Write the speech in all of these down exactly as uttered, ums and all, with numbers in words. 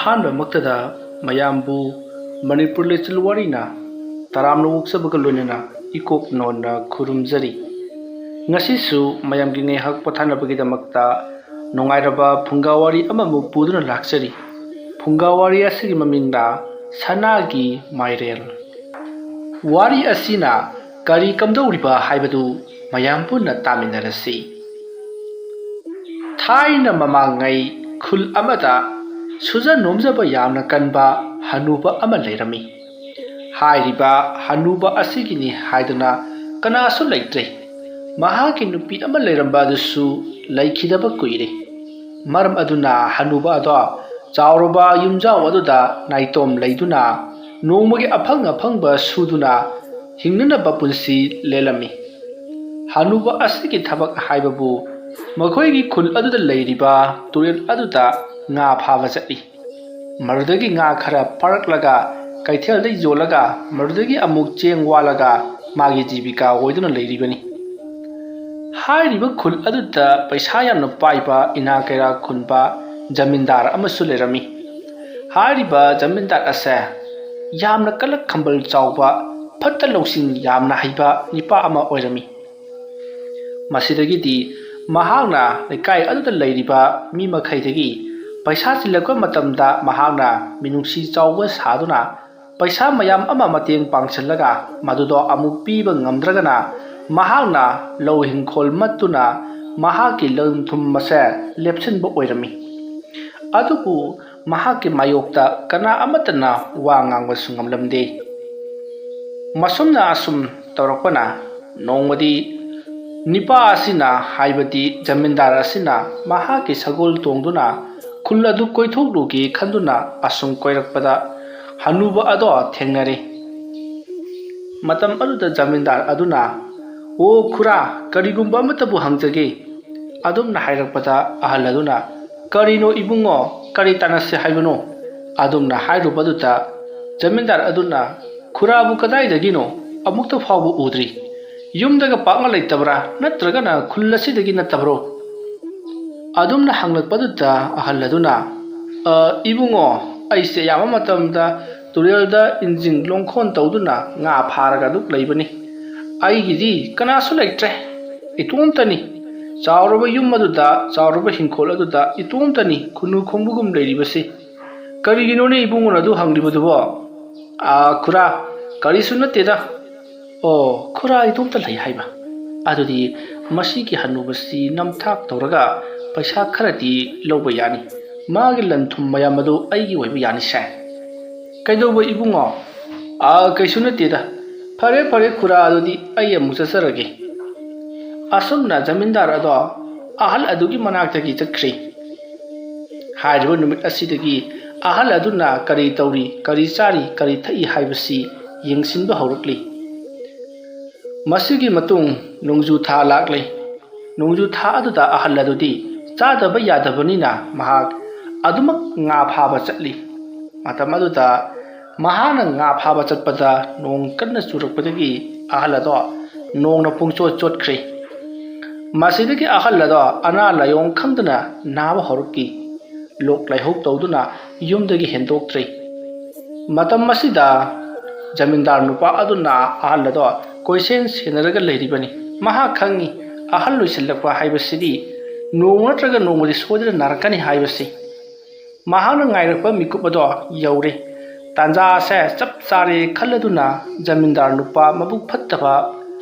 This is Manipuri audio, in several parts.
ꯑꯍꯥꯟꯕꯃꯛꯇꯗ ꯃꯌꯥꯝꯕꯨ ꯃꯅꯤꯄꯨꯔ ꯂꯤꯆꯠ ꯋꯥꯔꯤꯅ ꯇꯔꯥꯝꯅ ꯑꯣꯛꯆꯕꯒ ꯂꯣꯏꯅꯅ ꯏꯀꯣꯛ ꯅꯣꯟꯅ ꯈꯨꯔꯨꯝꯖꯔꯤ꯫ ꯉꯁꯤꯁꯨ ꯃꯌꯥꯝꯒꯤ ꯉꯥꯏꯍꯥꯛ ꯄꯣꯊꯥꯅꯕꯒꯤꯗꯃꯛꯇ ꯅꯨꯡꯉꯥꯏꯔꯕ ꯐꯨꯡꯒꯥ ꯋꯥꯔꯤ ꯑꯃꯃꯨꯛ ꯄꯨꯗꯨꯅ ꯂꯥꯛꯆꯔꯤ꯫ ꯐꯨꯡꯒꯥ ꯋꯥꯔꯤ ꯑꯁꯤꯒꯤ ꯃꯃꯤꯡꯅ ꯁꯅꯥꯒꯤ ꯃꯥꯏꯔꯦꯜ꯫ ꯋꯥꯔꯤ ꯑꯁꯤꯅ ꯀꯔꯤ ꯀꯝꯗꯧꯔꯤꯕ ꯍꯥꯏꯕꯗꯨ ꯃꯌꯥꯝ ꯄꯨꯟꯅ ꯇꯥꯃꯤꯟꯅꯔꯁꯤ꯫ ꯊꯥꯏꯅ ꯃꯃꯥꯡꯉꯩ ꯈꯨꯜ ꯑꯃꯗ ꯁꯨꯖ ꯅꯣꯝꯖꯕ ꯌꯥꯝꯅ ꯀꯟꯕ ꯍꯅꯨꯕ ꯑꯃ ꯂꯩꯔꯝꯃꯤ꯫ ꯍꯥꯏꯔꯤꯕ ꯍꯅꯨꯕ ꯑꯁꯤꯒꯤꯅꯤ ꯍꯥꯏꯗꯨꯅ ꯀꯅꯥꯁꯨ ꯂꯩꯇ꯭ꯔꯦ꯫ ꯃꯍꯥꯛꯀꯤ ꯅꯨꯄꯤ ꯑꯃ ꯂꯩꯔꯝꯕ ꯑꯗꯨꯁꯨ ꯂꯩꯈꯤꯗꯕ ꯀꯨꯏꯔꯦ꯫ ꯃꯔꯝ ꯑꯗꯨꯅ ꯍꯅꯨꯕ ꯑꯗꯣ ꯆꯥꯎꯔꯕ ꯌꯨꯝꯖꯥꯎ ꯑꯗꯨꯗ ꯅꯥꯏꯇꯣꯝ ꯂꯩꯗꯨꯅ ꯅꯣꯡꯃꯒꯤ ꯑꯐꯪ ꯑꯐꯪꯕ ꯁꯨꯗꯨꯅ ꯍꯤꯡꯅꯅꯕ ꯄꯨꯟꯁꯤ ꯂꯦꯜꯂꯝꯃꯤ꯫ ꯍꯅꯨꯕ ꯑꯁꯤꯒꯤ ꯊꯕꯛ ꯍꯥꯏꯕꯕꯨ ꯃꯈꯣꯏꯒꯤ ꯈꯨꯜ ꯑꯗꯨꯗ ꯂꯩꯔꯤꯕ ꯇꯨꯔꯦꯜ ꯑꯗꯨꯗ ꯉꯥ ꯐꯥꯕ ꯆꯠꯂꯤ꯫ ꯃꯗꯨꯗꯒꯤ ꯉꯥ ꯈꯔ ꯐꯥꯔꯛꯂꯒ ꯀꯩꯊꯦꯜꯗ ꯌꯣꯜꯂꯒ ꯃꯗꯨꯗꯒꯤ ꯑꯃꯨꯛ ꯆꯦꯡ ꯋꯥꯜꯂꯒ ꯃꯥꯒꯤ ꯖꯤꯕꯤꯀꯥ ꯑꯣꯏꯗꯨꯅ ꯂꯩꯔꯤꯕꯅꯤ꯫ ꯍꯥꯏꯔꯤꯕ ꯈꯨꯜ ꯑꯗꯨꯗ ꯄꯩꯁꯥ ꯌꯥꯝꯅ ꯄꯥꯏꯕ ꯏꯅꯥ ꯀꯩꯔꯥꯛ ꯈꯨꯟꯕ ꯖꯃꯤꯟꯗꯥꯔ ꯑꯃꯁꯨ ꯂꯩꯔꯝꯃꯤ꯫ ꯍꯥꯏꯔꯤꯕ ꯖꯃꯤꯟꯗꯥꯔ ꯑꯁꯦ ꯌꯥꯝꯅ ꯀꯂꯛ ꯈꯝꯕꯜ ꯆꯥꯎꯕ ꯐꯠꯇ ꯂꯧꯁꯤꯡ ꯌꯥꯝꯅ ꯍꯩꯕ ꯅꯤꯄꯥ ꯑꯃ ꯑꯣꯏꯔꯝꯃꯤ꯫ ꯃꯁꯤꯗꯒꯤꯗꯤ ꯃꯍꯥꯛꯅ ꯂꯩꯀꯥꯏ ꯑꯗꯨꯗ ꯂꯩꯔꯤꯕ ꯃꯤ ꯃꯈꯩꯗꯒꯤ ꯄꯩꯁꯥ ꯆꯤꯜꯂꯛꯄ ꯃꯇꯝꯗ ꯃꯍꯥꯛꯅ ꯃꯤꯅꯨꯡꯁꯤ ꯆꯥꯎꯕ ꯁꯥꯗꯨꯅ ꯄꯩꯁꯥ ꯃꯌꯥꯝ ꯑꯃ ꯃꯇꯦꯡ ꯄꯥꯡꯁꯤꯜꯂꯒ ꯃꯗꯨꯗꯣ ꯑꯃꯨꯛ ꯄꯤꯕ ꯉꯝꯗ꯭ꯔꯒꯅ ꯃꯍꯥꯛꯅ ꯂꯧ ꯍꯤꯡꯈꯣꯜ ꯃꯠꯇꯨꯅ ꯃꯍꯥꯛꯀꯤ ꯂꯟ ꯊꯨꯝ ꯑꯁꯦ ꯂꯦꯞꯁꯤꯟꯕ ꯑꯣꯏꯔꯝꯃꯤ꯫ ꯑꯗꯨꯕꯨ ꯃꯍꯥꯛꯀꯤ ꯃꯥꯌꯣꯛꯇ ꯀꯅꯥ ꯑꯃꯠꯇꯅ ꯋꯥ ꯉꯥꯡꯕꯁꯨ ꯉꯝꯂꯝꯗꯦ꯫ ꯃꯁꯨꯝꯅ ꯑꯁꯨꯝ ꯇꯧꯔꯛꯄꯅ ꯅꯣꯡꯃꯗꯤ ꯅꯤꯄꯥ ꯑꯁꯤꯅ, ꯍꯥꯏꯕꯗꯤ ꯖꯃꯤꯟꯗꯥꯔ ꯑꯁꯤꯅ ꯃꯍꯥꯛꯀꯤ ꯁꯒꯣꯜ ꯇꯣꯡꯗꯨꯅ ꯈꯨꯜ ꯑꯗꯨ ꯀꯣꯏꯊꯣꯛꯂꯨꯒꯦ ꯈꯟꯗꯨꯅ ꯑꯁꯨꯝ ꯀꯣꯏꯔꯛꯄꯗ ꯍꯅꯨꯕ ꯑꯗꯣ ꯊꯦꯡꯅꯔꯦ꯫ ꯃꯇꯝ ꯑꯗꯨꯗ ꯖꯃꯤꯟꯗꯥꯔ ꯑꯗꯨꯅ, "ꯑꯣ ꯈꯨꯔꯥ, ꯀꯔꯤꯒꯨꯝꯕ ꯑꯃꯠꯇꯕꯨ ꯍꯪꯖꯒꯦ?" ꯑꯗꯨꯝꯅ ꯍꯥꯏꯔꯛꯄꯗ ꯑꯍꯜ ꯑꯗꯨꯅ, "ꯀꯔꯤꯅꯣ ꯏꯕꯨꯡꯉꯣ, ꯀꯔꯤ ꯇꯥꯟꯅꯁꯦ ꯍꯥꯏꯕꯅꯣ?" ꯑꯗꯨꯝꯅ ꯍꯥꯏꯔꯨꯕꯗꯨꯗ ꯖꯃꯤꯟꯗꯥꯔ ꯑꯗꯨꯅ, "ꯈꯨꯔꯥꯕꯨ ꯀꯗꯥꯏꯗꯒꯤꯅꯣ? ꯑꯃꯨꯛꯇ ꯐꯥꯎꯕ ꯎꯗ꯭ꯔꯤ꯫ ꯌꯨꯝꯗꯒ ꯄꯥꯛꯅ ꯂꯩꯇꯕ꯭ꯔꯥ, ꯅꯠꯇ꯭ꯔꯒꯅ ꯈꯨꯜ ꯑꯁꯤꯗꯒꯤ ꯅꯠꯇꯕ꯭ꯔꯣ?" ꯑꯗꯨꯝꯅ ꯍꯪꯂꯛꯄꯗꯨꯗ ꯑꯍꯜ ꯑꯗꯨꯅ, "ꯑ, ꯏꯕꯨꯡꯉꯣ, ꯑꯩꯁꯦ ꯑꯌꯥꯝꯕ ꯃꯇꯝꯗ ꯇꯨꯔꯦꯜꯗ ꯏꯟꯖꯤꯟ ꯂꯣꯡꯈꯣꯟ ꯇꯧꯗꯨꯅ ꯉꯥ ꯐꯥꯔꯒ ꯑꯗꯨꯝ ꯂꯩꯕꯅꯤ꯫ ꯑꯩꯒꯤꯗꯤ ꯀꯅꯥꯁꯨ ꯂꯩꯇ꯭ꯔꯦ, ꯏꯇꯣꯝꯇꯅꯤ꯫ ꯆꯥꯎꯔꯕ ꯌꯨꯝ ꯑꯗꯨꯗ, ꯆꯥꯎꯔꯕ ꯍꯤꯡꯈꯣꯜ ꯑꯗꯨꯗ ꯏꯇꯣꯝꯇꯅꯤ ꯈꯨꯅꯨ ꯈꯣꯡꯕꯒꯨꯝ ꯂꯩꯔꯤꯕꯁꯤ꯫ ꯀꯔꯤꯒꯤꯅꯣꯅꯦ ꯏꯕꯨꯡꯉꯣꯅ ꯑꯗꯨ ꯍꯪꯂꯤꯕꯗꯨꯕꯣ?" "ꯑ, ꯈꯨꯔꯥ, ꯀꯔꯤꯁꯨ ꯅꯠꯇꯦꯗ꯫" "ꯑꯣ, ꯈꯨꯔꯥ ꯏꯇꯣꯝꯇ ꯂꯩ ꯍꯥꯏꯕ? ꯑꯗꯨꯗꯤ ꯃꯁꯤꯒꯤ ꯍꯅꯨꯕꯁꯤ ꯅꯝꯊꯥꯛ ꯇꯧꯔꯒ ꯄꯩꯁꯥ ꯈꯔꯗꯤ ꯂꯧꯕ ꯌꯥꯅꯤ꯫ ꯃꯥꯒꯤ ꯂꯟ ꯊꯨꯝ ꯃꯌꯥꯝ ꯑꯗꯨ ꯑꯩꯒꯤ ꯑꯣꯏꯕ ꯌꯥꯅꯤꯁꯦ꯫" "ꯀꯩꯗꯧꯕ ꯏꯕꯨꯡꯉꯣ?" "ꯑ, ꯀꯩꯁꯨ ꯅꯠꯇꯦꯗ꯫ ꯐꯔꯦ, ꯐꯔꯦ, ꯈꯨꯔꯥ, ꯑꯗꯨꯗꯤ ꯑꯩ ꯑꯃꯨꯛ ꯆꯠꯆꯔꯒꯦ꯫" ꯑꯁꯨꯝꯅ ꯖꯃꯤꯟꯗꯥꯔ ꯑꯗꯣ ꯑꯍꯜ ꯑꯗꯨꯒꯤ ꯃꯅꯥꯛꯇꯒꯤ ꯆꯠꯈ꯭ꯔꯦ꯫ ꯍꯥꯏꯔꯤꯕ ꯅꯨꯃꯤꯠ ꯑꯁꯤꯗꯒꯤ ꯑꯍꯜ ꯑꯗꯨꯅ ꯀꯔꯤ ꯇꯧꯔꯤ, ꯀꯔꯤ ꯆꯥꯔꯤ, ꯀꯔꯤ ꯊꯛꯏ ꯍꯥꯏꯕꯁꯤ ꯌꯦꯡꯁꯤꯟꯕ ꯍꯧꯔꯛꯂꯤ꯫ ꯃꯁꯤꯒꯤ ꯃꯇꯨꯡ ꯅꯣꯡꯖꯨ ꯊꯥ ꯂꯥꯛꯂꯦ꯫ ꯅꯣꯡꯖꯨ ꯊꯥ ꯑꯗꯨꯗ ꯑꯍꯜ ꯑꯗꯨꯗꯤ ꯆꯥꯗꯕ ꯌꯥꯗꯕꯅꯤꯅ ꯃꯍꯥꯛ ꯑꯗꯨꯃꯛ ꯉꯥ ꯐꯥꯕ ꯆꯠꯂꯤ꯫ ꯃꯇꯝ ꯑꯗꯨꯗ ꯃꯍꯥꯛꯅ ꯉꯥ ꯐꯥꯕ ꯆꯠꯄꯗ ꯅꯣꯡ ꯀꯟꯅ ꯆꯨꯔꯛꯄꯗꯒꯤ ꯑꯍꯜ ꯑꯗꯣ ꯅꯣꯡꯅ ꯄꯨꯡꯆꯣꯠ ꯆꯣꯠꯈ꯭ꯔꯦ꯫ ꯃꯁꯤꯗꯒꯤ ꯑꯍꯜ ꯑꯗꯣ ꯑꯅꯥ ꯂꯥꯏꯑꯣꯡ ꯈꯪꯗꯅ ꯅꯥꯕ ꯍꯧꯔꯛꯈꯤ꯫ ꯂꯣꯛ ꯂꯥꯏꯍꯧ ꯇꯧꯗꯨꯅ ꯌꯨꯝꯗꯒꯤ ꯍꯦꯟꯗꯣꯛꯇ꯭ꯔꯦ꯫ ꯃꯇꯝ ꯑꯁꯤꯗ ꯖꯃꯤꯟꯗꯥꯔ ꯅꯨꯄꯥ ꯑꯗꯨꯅ ꯑꯍꯜ ꯑꯗꯣ ꯀꯣꯏꯁꯦꯟ ꯁꯦꯟꯅꯔꯒ ꯂꯩꯔꯤꯕꯅꯤ꯫ ꯃꯍꯥꯛ ꯈꯪꯏ, ꯑꯍꯜ ꯑꯣꯏꯁꯤꯜꯂꯛꯄ ꯍꯥꯏꯕꯁꯤꯗꯤ ꯅꯣꯡꯃ ꯅꯠꯇ꯭ꯔꯒ ꯅꯣꯡꯃꯗꯤ ꯁꯣꯏꯗꯅ ꯅꯥꯔꯛꯀꯅꯤ ꯍꯥꯏꯕꯁꯤ꯫ ꯃꯍꯥꯛꯅ ꯉꯥꯏꯔꯛꯄ ꯃꯤꯀꯨꯞ ꯑꯗꯣ ꯌꯧꯔꯦ꯫ ꯇꯥꯟꯖꯥꯁꯦ ꯆꯞ ꯆꯥꯔꯦ ꯈꯜꯂꯗꯨꯅ ꯖꯃꯤꯟꯗꯥꯔ ꯅꯨꯄꯥ ꯃꯕꯨꯛ ꯐꯠꯇꯕ,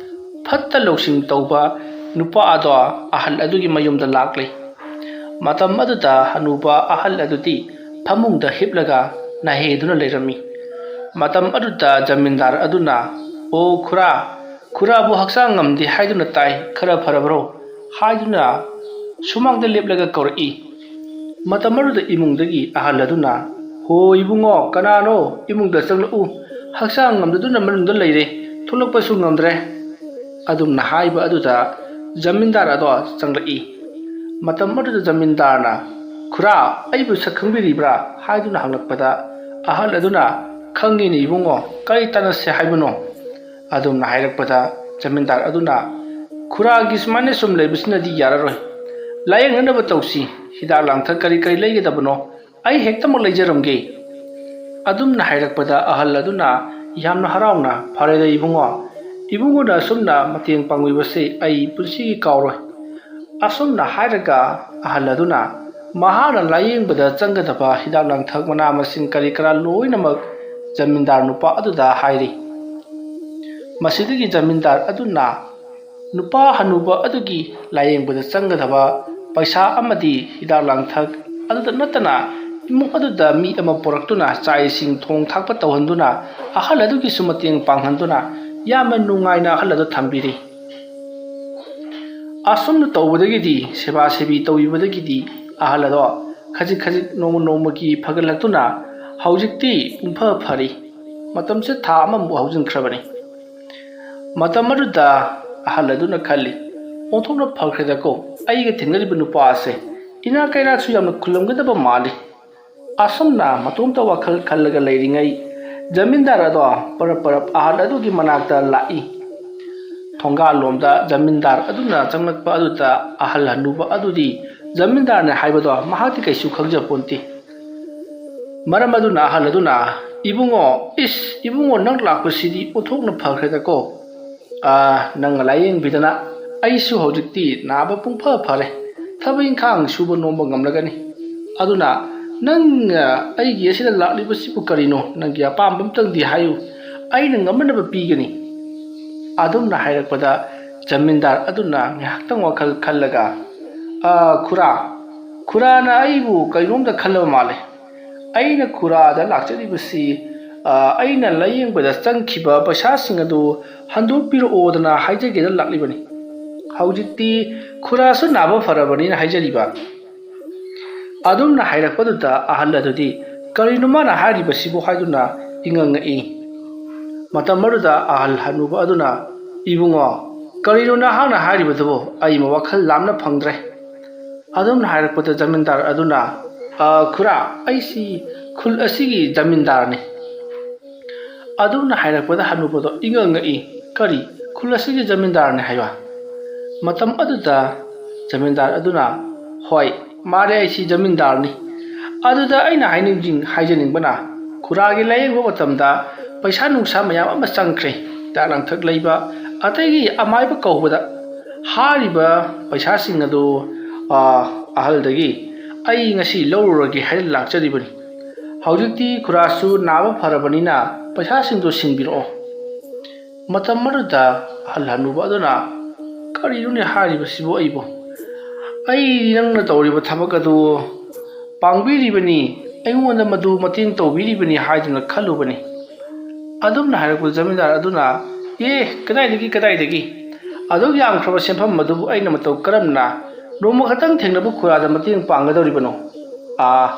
ꯐꯠꯇ ꯂꯧꯁꯤꯡ ꯇꯧꯕ ꯅꯨꯄꯥ ꯑꯗꯣ ꯑꯍꯜ ꯑꯗꯨꯒꯤ ꯃꯌꯨꯝꯗ ꯂꯥꯛꯂꯦ꯫ ꯃꯇꯝ ꯑꯗꯨꯗ ꯍꯅꯨꯕ ꯑꯍꯜ ꯑꯗꯨꯗꯤ ꯐꯃꯨꯡꯗ ꯍꯤꯞꯂꯒ ꯅꯥꯍꯦꯗꯨꯅ ꯂꯩꯔꯝꯃꯤ꯫ ꯃꯇꯝ ꯑꯗꯨꯗ ꯖꯃꯤꯟꯗꯥꯔ ꯑꯗꯨꯅ, "ꯑꯣ ꯈꯨꯔꯥ, ꯈꯨꯔꯥꯕꯨ ꯍꯛꯆꯥꯡ ꯉꯝꯗꯦ ꯍꯥꯏꯗꯨꯅ ꯇꯥꯏ, ꯈꯔ ꯐꯔꯕ꯭ꯔꯣ?" ꯍꯥꯏꯗꯨꯅ ꯁꯨꯃꯥꯡꯗ ꯂꯦꯞꯂꯒ ꯀꯧꯔꯛꯏ꯫ ꯃꯇꯝ ꯑꯗꯨꯗ ꯏꯃꯨꯡꯗꯒꯤ ꯑꯍꯜ ꯑꯗꯨꯅ, "ꯍꯣ ꯏꯕꯨꯡꯉꯣ, ꯀꯅꯥꯅꯣ? ꯏꯃꯨꯡꯗ ꯆꯪꯂꯛꯎ꯫ ꯍꯛꯆꯥꯡ ꯉꯝꯗꯗꯨꯅ ꯃꯅꯨꯡꯗ ꯂꯩꯔꯦ, ꯊꯣꯛꯂꯛꯄꯁꯨ ꯉꯝꯗ꯭ꯔꯦ꯫" ꯑꯗꯨꯝꯅ ꯍꯥꯏꯕ ꯑꯗꯨꯗ ꯖꯃꯤꯟꯗꯥꯔ ꯑꯗꯣ ꯆꯪꯂꯛꯏ꯫ ꯃꯇꯝ ꯑꯗꯨꯗ ꯖꯃꯤꯟꯗꯥꯔꯅ, "ꯈꯨꯔꯥ, ꯑꯩꯕꯨ ꯁꯛ ꯈꯪꯕꯤꯔꯤꯕ꯭ꯔꯥ?" ꯍꯥꯏꯗꯨꯅ ꯍꯪꯂꯛꯄꯗ ꯑꯍꯜ ꯑꯗꯨꯅ, "ꯈꯪꯉꯤꯅꯦ ꯏꯕꯨꯡꯉꯣ, ꯀꯔꯤ ꯇꯥꯟꯅꯁꯦ ꯍꯥꯏꯕꯅꯣ?" ꯑꯗꯨꯝꯅ ꯍꯥꯏꯔꯛꯄꯗ ꯖꯃꯤꯟꯗꯥꯔ ꯑꯗꯨꯅ, "ꯈꯨꯔꯥꯒꯤ ꯁꯨꯃꯥꯏꯅ ꯁꯨꯝ ꯂꯩꯕꯁꯤꯅꯗꯤ ꯌꯥꯔꯔꯣꯏ꯫ ꯂꯥꯏꯌꯦꯡꯅꯅꯕ ꯇꯧꯁꯤ꯫ ꯍꯤꯗꯥꯛ ꯂꯥꯡꯊꯛ ꯀꯔꯤ ꯀꯔꯤ ꯂꯩꯒꯗꯕꯅꯣ "ꯑꯩ ꯍꯦꯛꯇꯃꯛ ꯂꯩꯖꯔꯝꯒꯦ"꯫ ꯑꯗꯨꯝꯅ ꯍꯥꯏꯔꯛꯄꯗ ꯑꯍꯜ ꯑꯗꯨꯅ ꯌꯥꯝꯅ ꯍꯔꯥꯎꯅ, "ꯐꯔꯦꯗ ꯏꯕꯨꯡꯉꯣ, ꯏꯕꯨꯡꯉꯣꯅ ꯑꯁꯨꯝꯅ ꯃꯇꯦꯡ ꯄꯥꯡꯕꯤꯕꯁꯦ ꯑꯩ ꯄꯨꯟꯁꯤꯒꯤ ꯀꯥꯎꯔꯣꯏ"꯫ ꯑꯁꯨꯝꯅ ꯍꯥꯏꯔꯒ ꯑꯍꯜ ꯑꯗꯨꯅ ꯃꯍꯥꯛꯅ ꯂꯥꯌꯦꯡꯕꯗ ꯆꯪꯒꯗꯕ ꯍꯤꯗꯥꯛ ꯂꯥꯡꯊꯛ, ꯃꯅꯥ ꯃꯁꯤꯡ ꯀꯔꯤ ꯀꯔꯥ ꯂꯣꯏꯅꯃꯛ ꯖꯃꯤꯟꯗꯥꯔ ꯅꯨꯄꯥ ꯑꯗꯨꯗ ꯍꯥꯏꯔꯤ꯫ ꯃꯁꯤꯗꯒꯤ ꯖꯃꯤꯟꯗꯥꯔ ꯑꯗꯨꯅ ꯅꯨꯄꯥ ꯍꯅꯨꯕ ꯑꯗꯨꯒꯤ ꯂꯥꯌꯦꯡꯕꯗ ꯆꯪꯒꯗꯕ ꯄꯩꯁꯥ ꯑꯃꯗꯤ ꯍꯤꯗꯥꯛ ꯂꯥꯡꯊꯛ ꯑꯗꯨꯗ ꯅꯠꯇꯅ ꯏꯃꯨꯡ ꯑꯗꯨꯗ ꯃꯤ ꯑꯃ ꯄꯨꯔꯛꯇꯨꯅ ꯆꯥꯛ ꯏꯁꯤꯡ ꯊꯣꯡ ꯊꯥꯛꯄ ꯇꯧꯍꯟꯗꯨꯅ ꯑꯍꯜ ꯑꯗꯨꯒꯤꯁꯨ ꯃꯇꯦꯡ ꯄꯥꯡꯍꯟꯗꯨꯅ ꯌꯥꯝꯅ ꯅꯨꯡꯉꯥꯏꯅ ꯑꯍꯜ ꯑꯗꯨ ꯊꯝꯕꯤꯔꯤ꯫ ꯑꯁꯨꯝꯅ ꯇꯧꯕꯗꯒꯤꯗꯤ, ꯁꯦꯕꯥ ꯁꯦꯕꯤ ꯇꯧꯕꯤꯕꯗꯒꯤꯗꯤ ꯑꯍꯜ ꯑꯗꯣ ꯈꯖꯤꯛ ꯈꯖꯤꯛ ꯅꯣꯡꯃ ꯅꯣꯡꯃꯒꯤ ꯐꯒꯠꯂꯛꯇꯨꯅ ꯍꯧꯖꯤꯛꯇꯤ ꯄꯨꯡꯐ ꯐꯔꯤ꯫ ꯃꯇꯝꯁꯦ ꯊꯥ ꯑꯃꯃꯨꯛ ꯍꯧꯖꯤꯟꯈ꯭ꯔꯕꯅꯤ꯫ ꯃꯇꯝ ꯑꯗꯨꯗ ꯑꯍꯜ ꯑꯗꯨꯅ ꯈꯜꯂꯤ, "ꯑꯣꯟꯊꯣꯛꯅ ꯐꯈ꯭ꯔꯦꯗꯀꯣ, ꯑꯩꯒ ꯊꯦꯡꯅꯔꯤꯕ ꯅꯨꯄꯥ ꯑꯁꯦ ꯏꯅꯥꯛ ꯀꯩꯔꯥꯛꯁꯨ ꯌꯥꯝꯅ ꯈꯨꯜꯂꯝꯒꯗꯕ ꯃꯥꯜꯂꯤ"꯫ ꯑꯁꯨꯝꯅ ꯃꯇꯣꯝꯇ ꯋꯥꯈꯜ ꯈꯜꯂꯒ ꯂꯩꯔꯤꯉꯩ, ꯖꯃꯤꯟꯗꯥꯔ ꯑꯗꯣ ꯄꯔꯞ ꯄꯔꯞ ꯑꯍꯜ ꯑꯗꯨꯒꯤ ꯃꯅꯥꯛꯇ ꯂꯥꯛꯏ꯫ ꯊꯣꯡꯒꯥꯜꯂꯣꯝꯗ ꯖꯃꯤꯟꯗꯥꯔ ꯑꯗꯨꯅ ꯆꯪꯂꯛꯄ ꯑꯗꯨꯗ ꯑꯍꯜ ꯍꯅꯨꯕ ꯑꯗꯨꯗꯤ ꯖꯃꯤꯟꯗꯥꯔꯅ ꯍꯥꯏꯕꯗꯣ ꯃꯍꯥꯛꯇꯤ ꯀꯩꯁꯨ ꯈꯪꯖꯄꯣꯟꯇꯦ꯫ ꯃꯔꯝ ꯑꯗꯨꯅ ꯑꯍꯜ ꯑꯗꯨꯅ, "ꯏꯕꯨꯡꯉꯣ, ꯏꯁ, ꯏꯕꯨꯡꯉꯣ, ꯅꯪ ꯂꯥꯛꯄꯁꯤꯗꯤ ꯑꯣꯟꯊꯣꯛꯅ ꯐꯈ꯭ꯔꯦꯗꯀꯣ꯫ ꯑꯥ, ꯅꯪ ꯂꯥꯌꯦꯡꯕꯤꯗꯅ ꯑꯩꯁꯨ ꯍꯧꯖꯤꯛꯇꯤ ꯅꯥꯕ ꯄꯨꯡꯐ ꯐꯔꯦ꯫ ꯊꯕꯛ ꯏꯪꯈꯥꯡ ꯁꯨꯕ ꯅꯣꯝꯕ ꯉꯝꯂꯒꯅꯤ꯫ ꯑꯗꯨꯅ ꯅꯪ, ꯑ, ꯑꯩꯒꯤ ꯑꯁꯤꯗ ꯂꯥꯛꯂꯤꯕꯁꯤꯕꯨ ꯀꯔꯤꯅꯣ? ꯅꯪꯒꯤ ꯑꯄꯥꯝꯕ ꯑꯝꯇꯪꯗꯤ ꯍꯥꯏꯌꯨ, ꯑꯩꯅ ꯉꯝꯅꯅꯕ ꯄꯤꯒꯅꯤ"꯫ ꯑꯗꯨꯝꯅ ꯍꯥꯏꯔꯛꯄꯗ ꯖꯃꯤꯟꯗꯥꯔ ꯑꯗꯨꯅ ꯉꯥꯏꯍꯥꯛꯇꯪ ꯋꯥꯈꯜ ꯈꯜꯂꯒ, "ꯑ, ꯈꯨꯔꯥ, ꯈꯨꯔꯥꯅ ꯑꯩꯕꯨ ꯀꯩꯅꯣꯝꯇ ꯈꯜꯂꯕ ꯃꯥꯜꯂꯦ꯫ ꯑꯩꯅ ꯈꯨꯔꯥꯗ ꯂꯥꯛꯆꯔꯤꯕꯁꯤ, ꯑ, ꯑꯩꯅ ꯂꯥꯌꯦꯡꯕꯗ ꯆꯪꯈꯤꯕ ꯄꯩꯁꯥꯁꯤꯡ ꯑꯗꯨ ꯍꯟꯗꯣꯛꯄꯤꯔꯛꯑꯣꯗꯅ ꯍꯥꯏꯖꯒꯦꯅ ꯂꯥꯛꯂꯤꯕꯅꯤ꯫ ꯍꯧꯖꯤꯛꯇꯤ ꯈꯨꯔꯥꯁꯨ ꯅꯥꯕ ꯐꯔꯕꯅꯤꯅ ꯍꯥꯏꯖꯔꯤꯕ"꯫ ꯑꯗꯨꯝꯅ ꯍꯥꯏꯔꯛꯄꯗꯨꯗ ꯑꯍꯜ ꯑꯗꯨꯗꯤ, "ꯀꯔꯤꯅꯣ ꯃꯥꯅ ꯍꯥꯏꯔꯤꯕꯁꯤꯕꯨ?" ꯍꯥꯏꯗꯨꯅ ꯏꯉꯛ ꯉꯛꯏ꯫ ꯃꯇꯝ ꯑꯗꯨꯗ ꯑꯍꯜ ꯍꯅꯨꯕ ꯑꯗꯨꯅ, "ꯏꯕꯨꯡꯉꯣ, ꯀꯔꯤꯅꯣ ꯅꯍꯥꯛꯅ ꯍꯥꯏꯔꯤꯕꯗꯨꯕꯨ? ꯑꯩ ꯋꯥꯈꯜ ꯂꯥꯝꯅ ꯐꯪꯗ꯭ꯔꯦ"꯫ ꯑꯗꯨꯝꯅ ꯍꯥꯏꯔꯛꯄꯗ ꯖꯃꯤꯟꯗꯥꯔ ꯑꯗꯨꯅ, "ꯑ, ꯈꯨꯔꯥ, ꯑꯩꯁꯤ ꯈꯨꯜ ꯑꯁꯤꯒꯤ ꯖꯃꯤꯟꯗꯥꯔꯅꯤ"꯫ ꯑꯗꯨꯝꯅ ꯍꯥꯏꯔꯛꯄꯗ ꯍꯅꯨꯕꯗꯣ ꯏꯉꯛ ꯉꯛꯏ꯫ "ꯀꯔꯤ? ꯈꯨꯜ ꯑꯁꯤꯒꯤ ꯖꯃꯤꯟꯗꯥꯔꯅꯤ ꯍꯥꯏꯕ?" ꯃꯇꯝ ꯑꯗꯨꯗ ꯖꯃꯤꯟꯗꯥꯔ ꯑꯗꯨꯅ, "ꯍꯣꯏ, ꯃꯥꯅꯦ, ꯑꯩꯁꯤ ꯖꯃꯤꯟꯗꯥꯔꯅꯤ꯫ ꯑꯗꯨꯗ ꯑꯩꯅ ꯍꯥꯏꯅꯤꯡ ꯍꯥꯏꯖꯅꯤꯡꯕꯅ, ꯈꯨꯔꯥꯒꯤ ꯂꯥꯌꯦꯡꯕ ꯃꯇꯝꯗ ꯄꯩꯁꯥ ꯅꯨꯡꯁꯥ ꯃꯌꯥꯝ ꯑꯃ ꯆꯪꯈ꯭ꯔꯦ꯫ ꯍꯤꯗꯥꯛ ꯂꯥꯡꯊꯛ ꯂꯩꯕ, ꯑꯗꯒꯤ ꯑꯃꯥꯏꯕ ꯀꯧꯕꯗ ꯍꯥꯏꯔꯤꯕ ꯄꯩꯁꯥꯁꯤꯡ ꯑꯗꯨ, ꯑ, ꯑꯍꯜꯗꯒꯤ ꯑꯩ ꯉꯁꯤ ꯂꯧꯔꯨꯔꯒꯦ ꯍꯥꯏꯅ ꯂꯥꯛꯆꯔꯤꯕꯅꯤ꯫ ꯍꯧꯖꯤꯛꯇꯤ ꯈꯨꯔꯥꯁꯨ ꯅꯥꯕ ꯐꯔꯕꯅꯤꯅ ꯄꯩꯁꯥꯁꯤꯡꯗꯨ ꯁꯤꯡꯕꯤꯔꯛꯑꯣ꯫ ꯃꯇꯝ ꯑꯗꯨꯗ ꯑꯍꯜ ꯍꯅꯨꯕ ꯑꯗꯨꯅ, "ꯀꯔꯤꯅꯣꯅꯦ ꯍꯥꯏꯔꯤꯕꯁꯤꯕꯨ ꯑꯩꯕꯨ? ꯑꯩ ꯅꯪꯅ ꯇꯧꯔꯤꯕ ꯊꯕꯛ ꯑꯗꯨ ꯄꯥꯡꯕꯤꯔꯤꯕꯅꯤ, ꯑꯩꯉꯣꯟꯗ ꯃꯗꯨ ꯃꯇꯦꯡ ꯇꯧꯕꯤꯔꯤꯕꯅꯤ ꯍꯥꯏꯗꯨꯅ ꯈꯜꯂꯨꯕꯅꯤ꯫" ꯑꯗꯨꯝꯅ ꯍꯥꯏꯔꯛꯄꯗ ꯖꯃꯤꯟꯗꯥꯔ ꯑꯗꯨꯅ, "ꯑꯦ, ꯀꯗꯥꯏꯗꯒꯤ, ꯀꯗꯥꯏꯗꯒꯤ? ꯑꯗꯨꯛ ꯌꯥꯝꯈ꯭ꯔꯕ ꯁꯦꯟꯐꯝ ꯑꯗꯨꯕꯨ ꯑꯩꯅ ꯃꯇꯧ ꯀꯔꯝꯅ ꯅꯣꯡꯃ ꯈꯛꯇꯪ ꯊꯦꯡꯅꯕ ꯈꯨꯔꯥꯗ ꯃꯇꯦꯡ ꯄꯥꯡꯒꯗꯧꯔꯤꯕꯅꯣ? ꯑꯥ,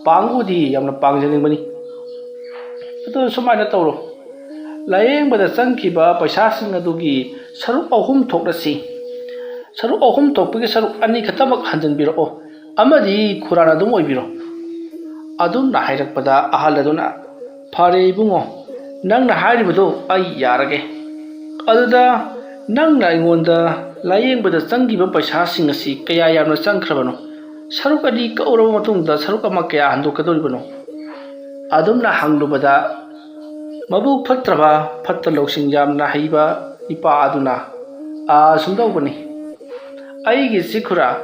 ꯄꯥꯡꯕꯨꯗꯤ ꯌꯥꯝꯅ ꯄꯥꯡꯖꯅꯤꯡꯕꯅꯤ꯫ ꯑꯗꯨ ꯁꯨꯃꯥꯏꯅ ꯇꯧꯔꯣ, ꯂꯥꯌꯦꯡꯕꯗ ꯆꯪꯈꯤꯕ ꯄꯩꯁꯥꯁꯤꯡ ꯑꯗꯨꯒꯤ ꯁꯔꯨꯛ ꯑꯍꯨꯝ ꯊꯣꯛꯅ ꯁꯤ, ꯁꯔꯨꯛ ꯑꯍꯨꯝ ꯊꯣꯛꯄꯒꯤ ꯁꯔꯨꯛ ꯑꯅꯤ ꯈꯛꯇꯃꯛ ꯍꯟꯖꯤꯟꯕꯤꯔꯛꯑꯣ, ꯑꯃꯗꯤ ꯈꯨꯔꯥꯅ ꯑꯗꯨꯝ ꯑꯣꯏꯕꯤꯔꯣ꯫" ꯑꯗꯨꯝꯅ ꯍꯥꯏꯔꯛꯄꯗ ꯑꯍꯜ ꯑꯗꯨꯅ, "ꯐꯔꯦ ꯏꯕꯨꯡꯉꯣ, ꯅꯪꯅ ꯍꯥꯏꯔꯤꯕꯗꯣ ꯑꯩ ꯌꯥꯔꯒꯦ꯫ ꯑꯗꯨꯗ ꯅꯪꯅ ꯑꯩꯉꯣꯟꯗ ꯂꯥꯌꯦꯡꯕꯗ ꯆꯪꯈꯤꯕ ꯄꯩꯁꯥꯁꯤꯡ ꯑꯁꯤ ꯀꯌꯥ ꯌꯥꯝꯅ ꯆꯪꯈ꯭ꯔꯕꯅꯣ? ꯁꯔꯨꯛ ꯑꯅꯤ ꯀꯛꯎꯔꯕ ꯃꯇꯨꯡꯗ ꯁꯔꯨꯛ ꯑꯃ ꯀꯌꯥ ꯍꯟꯗꯣꯛꯀꯗꯧꯔꯤꯕꯅꯣ?" ꯑꯗꯨꯝꯅ ꯍꯪꯂꯨꯕꯗ, ꯃꯕꯨꯛ ꯐꯠꯇ꯭ꯔꯕ, ꯐꯠꯇ ꯂꯧꯁꯤꯡ ꯌꯥꯝꯅ ꯍꯩꯕ ꯏꯄꯥ ꯑꯗꯨꯅ, "ꯑꯥ, ꯁꯨꯝ ꯇꯧꯕꯅꯤ, ꯑꯩꯒꯤꯁꯤ ꯈꯨꯔꯥ,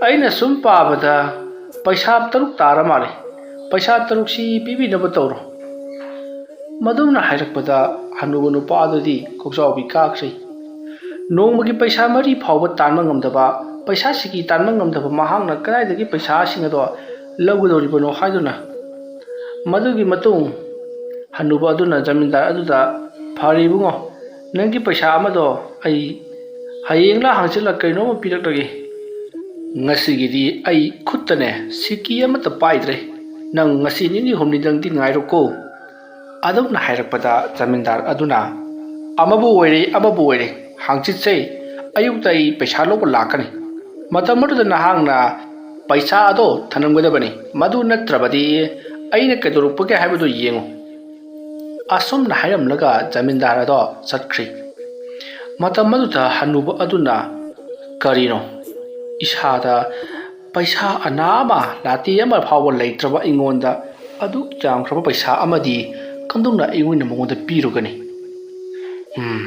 ꯑꯩꯅ ꯁꯨꯝ ꯄꯥꯕꯗ ꯄꯩꯁꯥ ꯇꯔꯨꯛ ꯇꯥꯔ ꯃꯥꯜꯂꯦ꯫ ꯄꯩꯁꯥ ꯇꯔꯨꯛꯁꯤ ꯄꯤꯕꯤꯅꯕ ꯇꯧꯔꯣ꯫" ꯃꯗꯨꯝꯅ ꯍꯥꯏꯔꯛꯄꯗ ꯍꯅꯨꯕ ꯅꯨꯄꯥ ꯑꯗꯨꯗꯤ ꯀꯣꯛꯆꯥꯎꯕꯤ ꯀꯥꯈ꯭ꯔꯦ꯫ ꯅꯣꯡꯃꯒꯤ ꯄꯩꯁꯥ ꯃꯔꯤ ꯐꯥꯎꯕ ꯇꯥꯟꯕ ꯉꯝꯗꯕ, ꯄꯩꯁꯥ ꯁꯤꯀꯤ ꯇꯥꯟꯕ ꯉꯝꯗꯕ ꯃꯍꯥꯛꯅ ꯀꯗꯥꯏꯗꯒꯤ ꯄꯩꯁꯥꯁꯤꯡ ꯑꯗꯣ ꯂꯧꯒꯗꯧꯔꯤꯕꯅꯣ ꯍꯥꯏꯗꯨꯅ, ꯃꯗꯨꯒꯤ ꯃꯇꯨꯡ ꯍꯅꯨꯕ ꯑꯗꯨꯅ ꯖꯃꯤꯟꯗꯥꯔ ꯑꯗꯨꯗ, "ꯐꯔꯦ ꯏꯕꯨꯡꯉꯣ, ꯅꯪꯒꯤ ꯄꯩꯁꯥ ꯑꯃꯗꯣ ꯑꯩ ꯍꯌꯦꯡꯂ ꯍꯪꯆꯤꯠꯂ ꯀꯩꯅꯣꯝꯃ ꯄꯤꯔꯛꯂꯒꯦ꯫ ꯉꯁꯤꯒꯤꯗꯤ ꯑꯩ ꯈꯨꯠꯇꯅꯦ ꯁꯤꯀꯤ ꯑꯃꯠꯇ ꯄꯥꯏꯗ꯭ꯔꯦ꯫ ꯅꯪ ꯉꯁꯤ ꯅꯤꯅꯤ ꯍꯨꯝꯅꯤꯗꯪꯗꯤ ꯉꯥꯏꯔꯣꯀꯣ꯫" ꯑꯗꯨꯝꯅ ꯍꯥꯏꯔꯛꯄꯗ ꯖꯃꯤꯟꯗꯥꯔ ꯑꯗꯨꯅ, "ꯑꯃꯕꯨ ꯑꯣꯏꯔꯦ, ꯑꯃꯕꯨ ꯑꯣꯏꯔꯦ, ꯍꯪꯆꯤꯠꯁꯦ ꯑꯌꯨꯛꯇ ꯑꯩ ꯄꯩꯁꯥ ꯂꯧꯕ ꯂꯥꯛꯀꯅꯤ꯫ ꯃꯇꯝ ꯑꯗꯨꯗ ꯅꯍꯥꯛꯅ ꯄꯩꯁꯥ ꯑꯗꯣ ꯊꯅꯝꯒꯗꯕꯅꯤ꯫ ꯃꯗꯨ ꯅꯠꯇ꯭ꯔꯕꯗꯤ ꯑꯩꯅ ꯀꯩꯗꯧꯔꯛꯄꯒꯦ ꯍꯥꯏꯕꯗꯨ ꯌꯦꯡꯉꯨ꯫" ꯑꯁꯨꯝꯅ ꯍꯥꯏꯔꯝꯂꯒ ꯖꯃꯤꯟꯗꯥꯔ ꯑꯗꯣ ꯆꯠꯈ꯭ꯔꯤ꯫ ꯃꯇꯝ ꯑꯗꯨꯗ ꯍꯅꯨꯕ ꯑꯗꯨꯅ, "ꯀꯔꯤꯅꯣ? ꯏꯁꯥꯗ ꯄꯩꯁꯥ ꯑꯅꯥ ꯑꯃ ꯂꯥꯇꯦ ꯑꯃ ꯐꯥꯎꯕ ꯂꯩꯇ꯭ꯔꯕ ꯑꯩꯉꯣꯟꯗ ꯑꯗꯨꯛ ꯌꯥꯝꯈ꯭ꯔꯕ ꯄꯩꯁꯥ ꯑꯃꯗꯤ ꯀꯝꯗꯧꯅ ꯑꯩꯉꯣꯟꯗ ꯃꯉꯣꯟꯗ ꯄꯤꯔꯨꯒꯅꯤ? ꯎꯝ,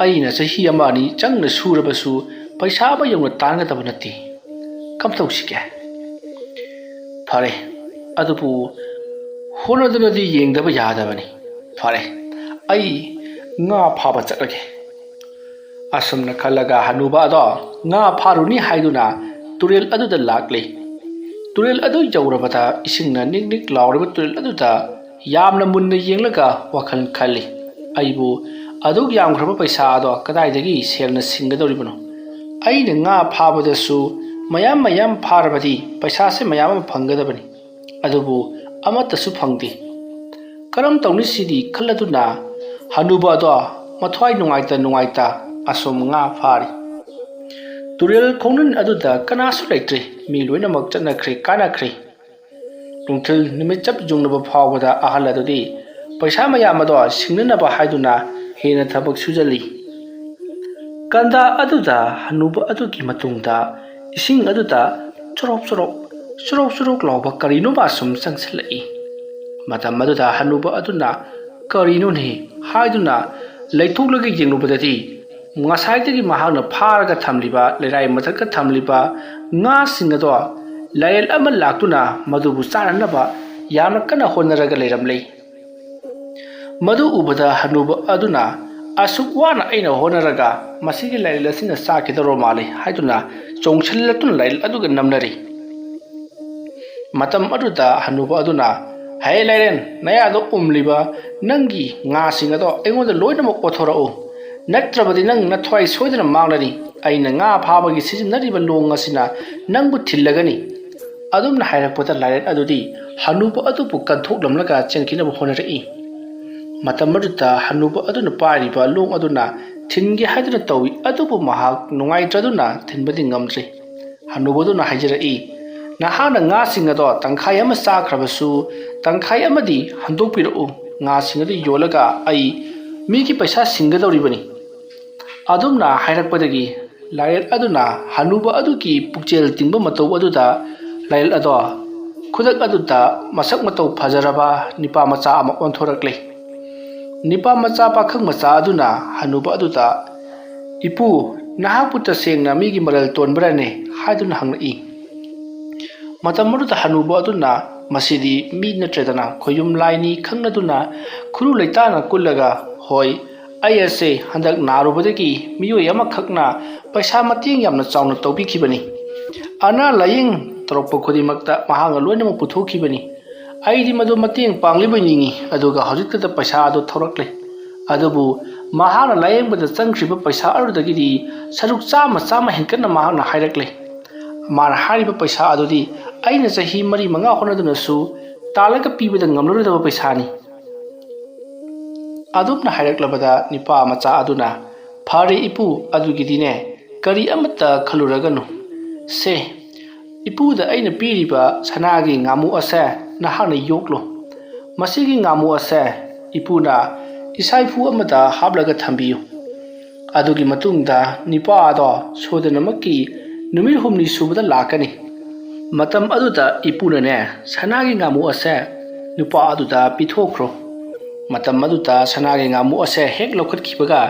ꯑꯩꯅ ꯆꯍꯤ ꯑꯃ ꯑꯅꯤ ꯆꯪꯅ ꯁꯨꯔꯕꯁꯨ ꯄꯩꯁꯥ ꯑꯃ ꯌꯧꯅ ꯇꯥꯟꯒꯗꯕ ꯅꯠꯇꯦ꯫ ꯀꯝꯗꯧꯁꯤꯒꯦ? ꯐꯔꯦ, ꯑꯗꯨꯕꯨ ꯍꯣꯠꯅꯗꯨꯅꯗꯤ ꯌꯦꯡꯗꯕ ꯌꯥꯗꯕꯅꯤ꯫ ꯐꯔꯦ, ꯑꯩ ꯉꯥ ꯐꯥꯕ ꯆꯠꯂꯒꯦ꯫ ꯑꯁꯨꯝꯅ ꯈꯜꯂꯒ ꯍꯅꯨꯕ ꯑꯗꯣ ꯉꯥ ꯐꯥꯔꯨꯅꯤ ꯍꯥꯏꯗꯨꯅ ꯇꯨꯔꯦꯜ ꯑꯗꯨꯗ ꯂꯥꯛꯂꯤ꯫ ꯇꯨꯔꯦꯜ ꯑꯗꯨ ꯌꯧꯔꯕꯗ ꯏꯁꯤꯡꯅ ꯅꯤꯛ ꯅꯤꯛ ꯂꯥꯎꯔꯤꯕ ꯇꯨꯔꯦꯜ ꯑꯗꯨꯗ ꯌꯥꯝꯅ ꯃꯨꯟꯅ ꯌꯦꯡꯂꯒ ꯋꯥꯈꯜ ꯈꯜꯂꯤ꯫ ꯑꯩꯕꯨ ꯑꯗꯨꯛ ꯌꯥꯝꯈ꯭ꯔꯕ ꯄꯩꯁꯥ ꯑꯗꯣ ꯀꯗꯥꯏꯗꯒꯤ ꯁꯦꯜꯅ ꯁꯤꯡꯒꯗꯧꯔꯤꯕꯅꯣ? ꯑꯩꯅ ꯉꯥ ꯐꯥꯕꯗꯁꯨ ꯃꯌꯥꯝ ꯃꯌꯥꯝ ꯐꯥꯔꯕꯗꯤ ꯄꯩꯁꯥꯁꯦ ꯃꯌꯥꯝ ꯑꯃ ꯐꯪꯒꯗꯕꯅꯤ꯫ ꯑꯗꯨꯕꯨ ꯑꯃꯠꯇꯁꯨ ꯐꯪꯗꯦ꯫ ꯀꯔꯝ ꯇꯧꯅꯤ ꯁꯤꯗꯤ ꯈꯜꯂꯗꯨꯅ ꯍꯅꯨꯕ ꯑꯗꯣ ꯃꯊ꯭ꯋꯥꯏ ꯅꯨꯡꯉꯥꯏꯇ ꯅꯨꯡꯉꯥꯏꯇ ꯑꯁꯨꯝ ꯉꯥ ꯐꯥꯔꯤ꯫ ꯇꯨꯔꯦꯜ ꯈꯣꯡꯅꯨꯡ ꯑꯗꯨꯗ ꯀꯅꯥꯁꯨ ꯂꯩꯇ꯭ꯔꯦ꯫ ꯃꯤ ꯂꯣꯏꯅꯃꯛ ꯆꯠꯅꯈ꯭ꯔꯦ, ꯀꯥꯏꯅꯈ꯭ꯔꯦ꯫ ꯅꯨꯡꯊꯤꯜ ꯅꯨꯃꯤꯠ ꯆꯞ ꯌꯨꯡꯂꯕ ꯐꯥꯎꯕꯗ ꯑꯍꯜ ꯑꯗꯨꯗꯤ ꯄꯩꯁꯥ ꯃꯌꯥꯝ ꯑꯗꯣ ꯁꯤꯡꯅꯅꯕ ꯍꯥꯏꯗꯨꯅ ꯍꯦꯟꯅ ꯊꯕꯛ ꯁꯨꯖꯜꯂꯤ꯫ ꯀꯟꯗꯥ ꯑꯗꯨꯗ ꯍꯅꯨꯕ ꯑꯗꯨꯒꯤ ꯃꯇꯨꯡꯗ ꯏꯁꯤꯡ ꯑꯗꯨꯗ ꯆꯣꯔꯣꯞ ꯆꯣꯔꯣꯞ, ꯆꯣꯔꯣꯞ ꯆꯣꯔꯣꯞ ꯂꯥꯎꯕ ꯀꯔꯤꯅꯣꯃ ꯁꯨꯝ ꯆꯪꯁꯤꯜꯂꯛꯏ꯫ ꯃꯇꯝ ꯑꯗꯨꯗ ꯍꯅꯨꯕ ꯑꯗꯨꯅ "ꯀꯔꯤꯅꯣꯅꯦ?" ꯍꯥꯏꯗꯨꯅ ꯂꯩꯊꯣꯛꯂꯒ ꯌꯦꯡꯂꯨꯕꯗꯗꯤ, ꯉꯁꯥꯏꯗꯒꯤ ꯃꯍꯥꯛꯅ ꯐꯥꯔꯒ ꯊꯝꯂꯤꯕ, ꯂꯩꯔꯥꯏ ꯃꯊꯛꯇ ꯊꯝꯂꯤꯕ ꯉꯥꯁꯤꯡ ꯑꯗꯣ ꯂꯥꯏꯔꯦꯜ ꯑꯃ ꯂꯥꯛꯇꯨꯅ ꯃꯗꯨꯕꯨ ꯆꯥꯅꯅꯕ ꯌꯥꯝꯅ ꯀꯟꯅ ꯍꯣꯠꯅꯔꯒ ꯂꯩꯔꯝꯂꯦ꯫ ꯃꯗꯨ ꯎꯕꯗ ꯍꯅꯨꯕ ꯑꯗꯨꯅ, "ꯑꯁꯨꯛ ꯋꯥꯅ ꯑꯩꯅ ꯍꯣꯠꯅꯔꯒ ꯃꯁꯤꯒꯤ ꯂꯥꯏꯔꯦꯜ ꯑꯁꯤꯅ ꯆꯥꯈꯤꯗꯧꯔ ꯃꯥꯜꯂꯦ" ꯍꯥꯏꯗꯨꯅ ꯆꯣꯡꯁꯤꯜꯂꯛꯇꯨꯅ ꯂꯥꯏꯔꯦꯜ ꯑꯗꯨꯒ ꯅꯝꯅꯔꯤ꯫ ꯃꯇꯝ ꯑꯗꯨꯗ ꯍꯅꯨꯕ ꯑꯗꯨꯅ, "ꯍꯦ ꯂꯥꯏꯔꯦꯟ, ꯅꯌꯥꯗꯣ ꯎꯝꯂꯤꯕ ꯅꯪꯒꯤ ꯉꯥꯁꯤꯡ ꯑꯗꯣ ꯑꯩꯉꯣꯟꯗ ꯂꯣꯏꯅꯃꯛ ꯑꯣꯠꯊꯣꯔꯛꯎ, ꯅꯠꯇ꯭ꯔꯕꯗꯤ ꯅꯪ ꯅꯊ꯭ꯋꯥꯏ ꯁꯣꯏꯗꯅ ꯃꯥꯡꯂꯅꯤ꯫ ꯑꯩꯅ ꯉꯥ ꯐꯥꯕꯒꯤ ꯁꯤꯖꯤꯟꯅꯔꯤꯕ ꯂꯣꯡ ꯑꯁꯤꯅ ꯅꯪꯕꯨ ꯊꯤꯜꯂꯒꯅꯤ"꯫ ꯑꯗꯨꯝꯅ ꯍꯥꯏꯔꯛꯄꯗ ꯂꯥꯏꯔꯦꯟ ꯑꯗꯨꯗꯤ ꯍꯅꯨꯕ ꯑꯗꯨꯕꯨ ꯀꯟꯊꯣꯛꯂꯝꯂꯒ ꯆꯦꯟꯈꯤꯅꯕ ꯍꯣꯠꯅꯔꯛꯏ꯫ ꯃꯇꯝ ꯑꯗꯨꯗ ꯍꯅꯨꯕ ꯑꯗꯨꯅ ꯄꯥꯏꯔꯤꯕ ꯂꯣꯡ ꯑꯗꯨꯅ ꯊꯤꯟꯒꯦ ꯍꯥꯏꯗꯨꯅ ꯇꯧꯏ, ꯑꯗꯨꯕꯨ ꯃꯍꯥꯛ ꯅꯨꯡꯉꯥꯏꯇ꯭ꯔꯗꯨꯅ ꯊꯤꯟꯕꯗꯤ ꯉꯝꯗ꯭ꯔꯦ꯫ ꯍꯅꯨꯕꯗꯨꯅ ꯍꯥꯏꯖꯔꯛꯏ, "ꯅꯍꯥꯛꯅ ꯉꯥꯁꯤꯡ ꯑꯗꯣ ꯇꯪꯈꯥꯏ ꯑꯃ ꯆꯥꯈ꯭ꯔꯕꯁꯨ, ꯇꯪꯈꯥꯏ ꯑꯃꯗꯤ ꯍꯟꯗꯣꯛꯄꯤꯔꯛꯎ꯫ ꯉꯥꯁꯤꯡ ꯑꯗꯨ ꯌꯣꯜꯂꯒ ꯑꯩ ꯃꯤꯒꯤ ꯄꯩꯁꯥ ꯁꯤꯡꯒꯗꯧꯔꯤꯕꯅꯤ"꯫ ꯑꯗꯨꯝꯅ ꯍꯥꯏꯔꯛꯄꯗꯒꯤ ꯂꯥꯏꯔꯦꯜ ꯑꯗꯨꯅ ꯍꯅꯨꯕ ꯑꯗꯨꯒꯤ ꯄꯨꯛꯆꯦꯜ ꯇꯤꯡꯕ ꯃꯇꯧ ꯑꯗꯨꯗ ꯂꯥꯏꯔꯦꯜ ꯑꯗꯣ ꯈꯨꯗꯛ ꯑꯗꯨꯗ ꯃꯁꯛ ꯃꯇꯧ ꯐꯖꯔꯕ ꯅꯤꯄꯥ ꯃꯆꯥ ꯑꯃ ꯑꯣꯟꯊꯣꯔꯛꯂꯦ꯫ ꯅꯤꯄꯥ ꯃꯆꯥ ꯄꯥꯈꯪ ꯃꯆꯥ ꯑꯗꯨꯅ ꯍꯅꯨꯕ ꯑꯗꯨꯗ, "ꯏꯄꯨ, ꯅꯍꯥꯛꯄꯨ ꯇꯁꯦꯡꯅ ꯃꯤꯒꯤ ꯃꯔꯜ ꯇꯣꯟꯕ꯭ꯔꯅꯦ?" ꯍꯥꯏꯗꯨꯅ ꯍꯪꯂꯛꯏ꯫ ꯃꯇꯝ ꯑꯗꯨꯗ ꯍꯅꯨꯕ ꯑꯗꯨꯅ, "ꯃꯁꯤꯗꯤ ꯃꯤ ꯅꯠꯇ꯭ꯔꯦꯗꯅ, ꯈꯣꯌꯨꯝ ꯂꯥꯏꯅꯤ" ꯈꯪꯂꯗꯨꯅ ꯈꯨꯔꯨ ꯂꯩꯇꯥꯅ ꯀꯨꯜꯂꯒ, "ꯍꯣꯏ, ꯑꯩ ꯑꯁꯦ ꯍꯟꯗꯛ ꯅꯥꯔꯨꯕꯗꯒꯤ ꯃꯤꯑꯣꯏ ꯑꯃꯈꯛꯅ ꯄꯩꯁꯥ ꯃꯇꯦꯡ ꯌꯥꯝꯅ ꯆꯥꯎꯅ ꯇꯧꯕꯤꯈꯤꯕꯅꯤ꯫ ꯑꯅꯥ ꯂꯥꯌꯦꯡ ꯇꯧꯔꯛꯄ ꯈꯨꯗꯤꯡꯃꯛꯇ ꯃꯍꯥꯛꯅ ꯂꯣꯏꯅꯃꯛ ꯄꯨꯊꯣꯛꯈꯤꯕꯅꯤ꯫ ꯑꯩꯗꯤ ꯃꯗꯨ ꯃꯇꯦꯡ ꯄꯥꯡꯂꯤꯕꯣꯏ ꯅꯤꯡꯏ, ꯑꯗꯨꯒ ꯍꯧꯖꯤꯛꯇꯗ ꯄꯩꯁꯥ ꯑꯗꯨ ꯊꯧꯔꯛꯂꯦ꯫ ꯑꯗꯨꯕꯨ ꯃꯍꯥꯛꯅ ꯂꯥꯌꯦꯡꯕꯗ ꯆꯪꯈ꯭ꯔꯤꯕ ꯄꯩꯁꯥ ꯑꯗꯨꯗꯒꯤꯗꯤ ꯁꯔꯨꯛ ꯆꯥꯝꯃ, ꯆꯥꯝꯃ ꯍꯦꯟꯀꯠꯅ ꯃꯍꯥꯛꯅ ꯍꯥꯏꯔꯛꯂꯦ꯫ ꯃꯥꯅ ꯍꯥꯏꯔꯤꯕ ꯄꯩꯁꯥ ꯑꯗꯨꯗꯤ ꯑꯩꯅ ꯆꯍꯤ ꯃꯔꯤ ꯃꯉꯥ ꯍꯣꯠꯅꯗꯨꯅꯁꯨ ꯇꯥꯜꯂꯒ ꯄꯤꯕꯗ ꯉꯝꯂꯔꯣꯏꯗꯕ ꯄꯩꯁꯥꯅꯤ"꯫ ꯑꯗꯨꯝꯅ ꯍꯥꯏꯔꯛꯂꯕꯗ ꯅꯤꯄꯥ ꯃꯆꯥ ꯑꯗꯨꯅ, "ꯐꯔꯦ ꯏꯄꯨ, ꯑꯗꯨꯒꯤꯗꯤꯅꯦ ꯀꯔꯤ ꯑꯃꯠꯇ ꯈꯜꯂꯨꯔꯒꯅꯨ꯫ ꯁꯦ, ꯏꯄꯨꯗ ꯑꯩꯅ ꯄꯤꯔꯤꯕ ꯁꯅꯥꯒꯤ ꯉꯥꯃꯨ ꯑꯁꯦ ꯅꯍꯥꯛꯅ ꯌꯣꯛꯂꯣ꯫ ꯃꯁꯤꯒꯤ ꯉꯥꯃꯨ ꯑꯁꯦ ꯏꯄꯨꯅ ꯏꯁꯥꯏꯐꯨ ꯑꯃꯗ ꯍꯥꯞꯂꯒ ꯊꯝꯕꯤꯌꯨ꯫ ꯑꯗꯨꯒꯤ ꯃꯇꯨꯡꯗ ꯅꯤꯄꯥ ꯑꯗꯣ ꯁꯣꯏꯗꯅꯃꯛꯀꯤ ꯅꯨꯃꯤꯠ ꯍꯨꯝꯅꯤ ꯁꯨꯕꯗ ꯂꯥꯛꯀꯅꯤ꯫ ꯃꯇꯝ ꯑꯗꯨꯗ ꯏꯄꯨꯅꯅꯦ ꯁꯅꯥꯒꯤ ꯉꯥꯃꯨ ꯑꯁꯦ ꯅꯨꯄꯥ ꯑꯗꯨꯗ ꯄꯤꯊꯣꯛꯈ꯭ꯔꯣ꯫ ꯃꯇꯝ ꯑꯗꯨꯗ ꯁꯅꯥꯒꯤ ꯉꯥꯃꯨ ꯑꯁꯦ ꯍꯦꯛ ꯂꯧꯈꯠꯈꯤꯕꯒ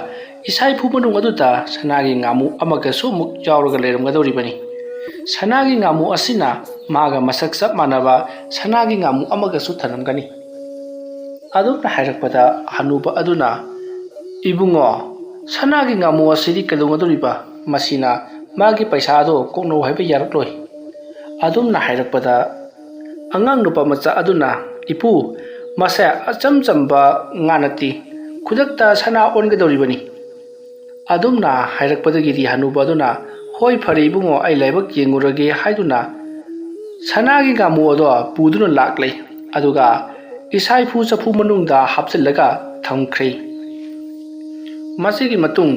ꯏꯁꯥꯏꯐꯨ ꯃꯅꯨꯡ ꯑꯗꯨꯗ ꯁꯅꯥꯒꯤ ꯉꯥꯃꯨ ꯑꯃꯒꯁꯨ ꯑꯃꯨꯛ ꯌꯥꯎꯔꯒ ꯂꯩꯔꯝꯒꯗꯧꯔꯤꯕꯅꯤ꯫ ꯁꯅꯥꯒꯤ ꯉꯥꯃꯨ ꯑꯁꯤꯅ ꯃꯥꯒ ꯃꯁꯛ ꯆꯞ ꯃꯥꯟꯅꯕ ꯁꯅꯥꯒꯤ ꯉꯥꯃꯨ ꯑꯃꯒꯁꯨ ꯊꯅꯝꯒꯅꯤ"꯫ ꯑꯗꯨꯝꯅ ꯍꯥꯏꯔꯛꯄꯗ ꯍꯅꯨꯕ ꯑꯗꯨꯅ, "ꯏꯕꯨꯡꯉꯣ, ꯁꯅꯥꯒꯤ ꯉꯥꯃꯨ ꯑꯁꯤꯗꯤ ꯀꯩꯗꯧꯒꯗꯧꯔꯤꯕ? ꯃꯁꯤꯅ ꯃꯥꯒꯤ ꯄꯩꯁꯥꯗꯣ ꯀꯣꯛꯅꯧ ꯍꯥꯏꯕ ꯌꯥꯔꯛꯂꯣꯏ"꯫ ꯑꯗꯨꯝꯅ ꯍꯥꯏꯔꯛꯄꯗ ꯑꯉꯥꯡ ꯅꯨꯄꯥ ꯃꯆꯥ ꯑꯗꯨꯅ, "ꯏꯄꯨ, ꯃꯁꯦ ꯑꯆꯝ ꯆꯝꯕ ꯉꯥ ꯅꯠꯇꯦ, ꯈꯨꯗꯛꯇ ꯁꯅꯥ ꯑꯣꯟꯒꯗꯧꯔꯤꯕꯅꯤ"꯫ ꯑꯗꯨꯝꯅ ꯍꯥꯏꯔꯛꯄꯗꯒꯤꯗꯤ ꯍꯅꯨꯕ ꯑꯗꯨꯅ, "ꯍꯣꯏ, ꯐꯔꯦ ꯏꯕꯨꯡꯉꯣ, ꯑꯩ ꯂꯥꯏꯕꯛ ꯌꯦꯡꯉꯨꯔꯒꯦ" ꯍꯥꯏꯗꯨꯅ ꯁꯅꯥꯒꯤ ꯉꯥꯃꯨ ꯑꯗꯣ ꯄꯨꯗꯨꯅ ꯂꯥꯛꯂꯦ꯫ ꯑꯗꯨꯒ ꯏꯁꯥꯏꯐꯨ ꯆꯐꯨ ꯃꯅꯨꯡꯗ ꯍꯥꯞꯆꯤꯜꯂꯒ ꯊꯝꯈ꯭ꯔꯦ꯫ ꯃꯁꯤꯒꯤ ꯃꯇꯨꯡ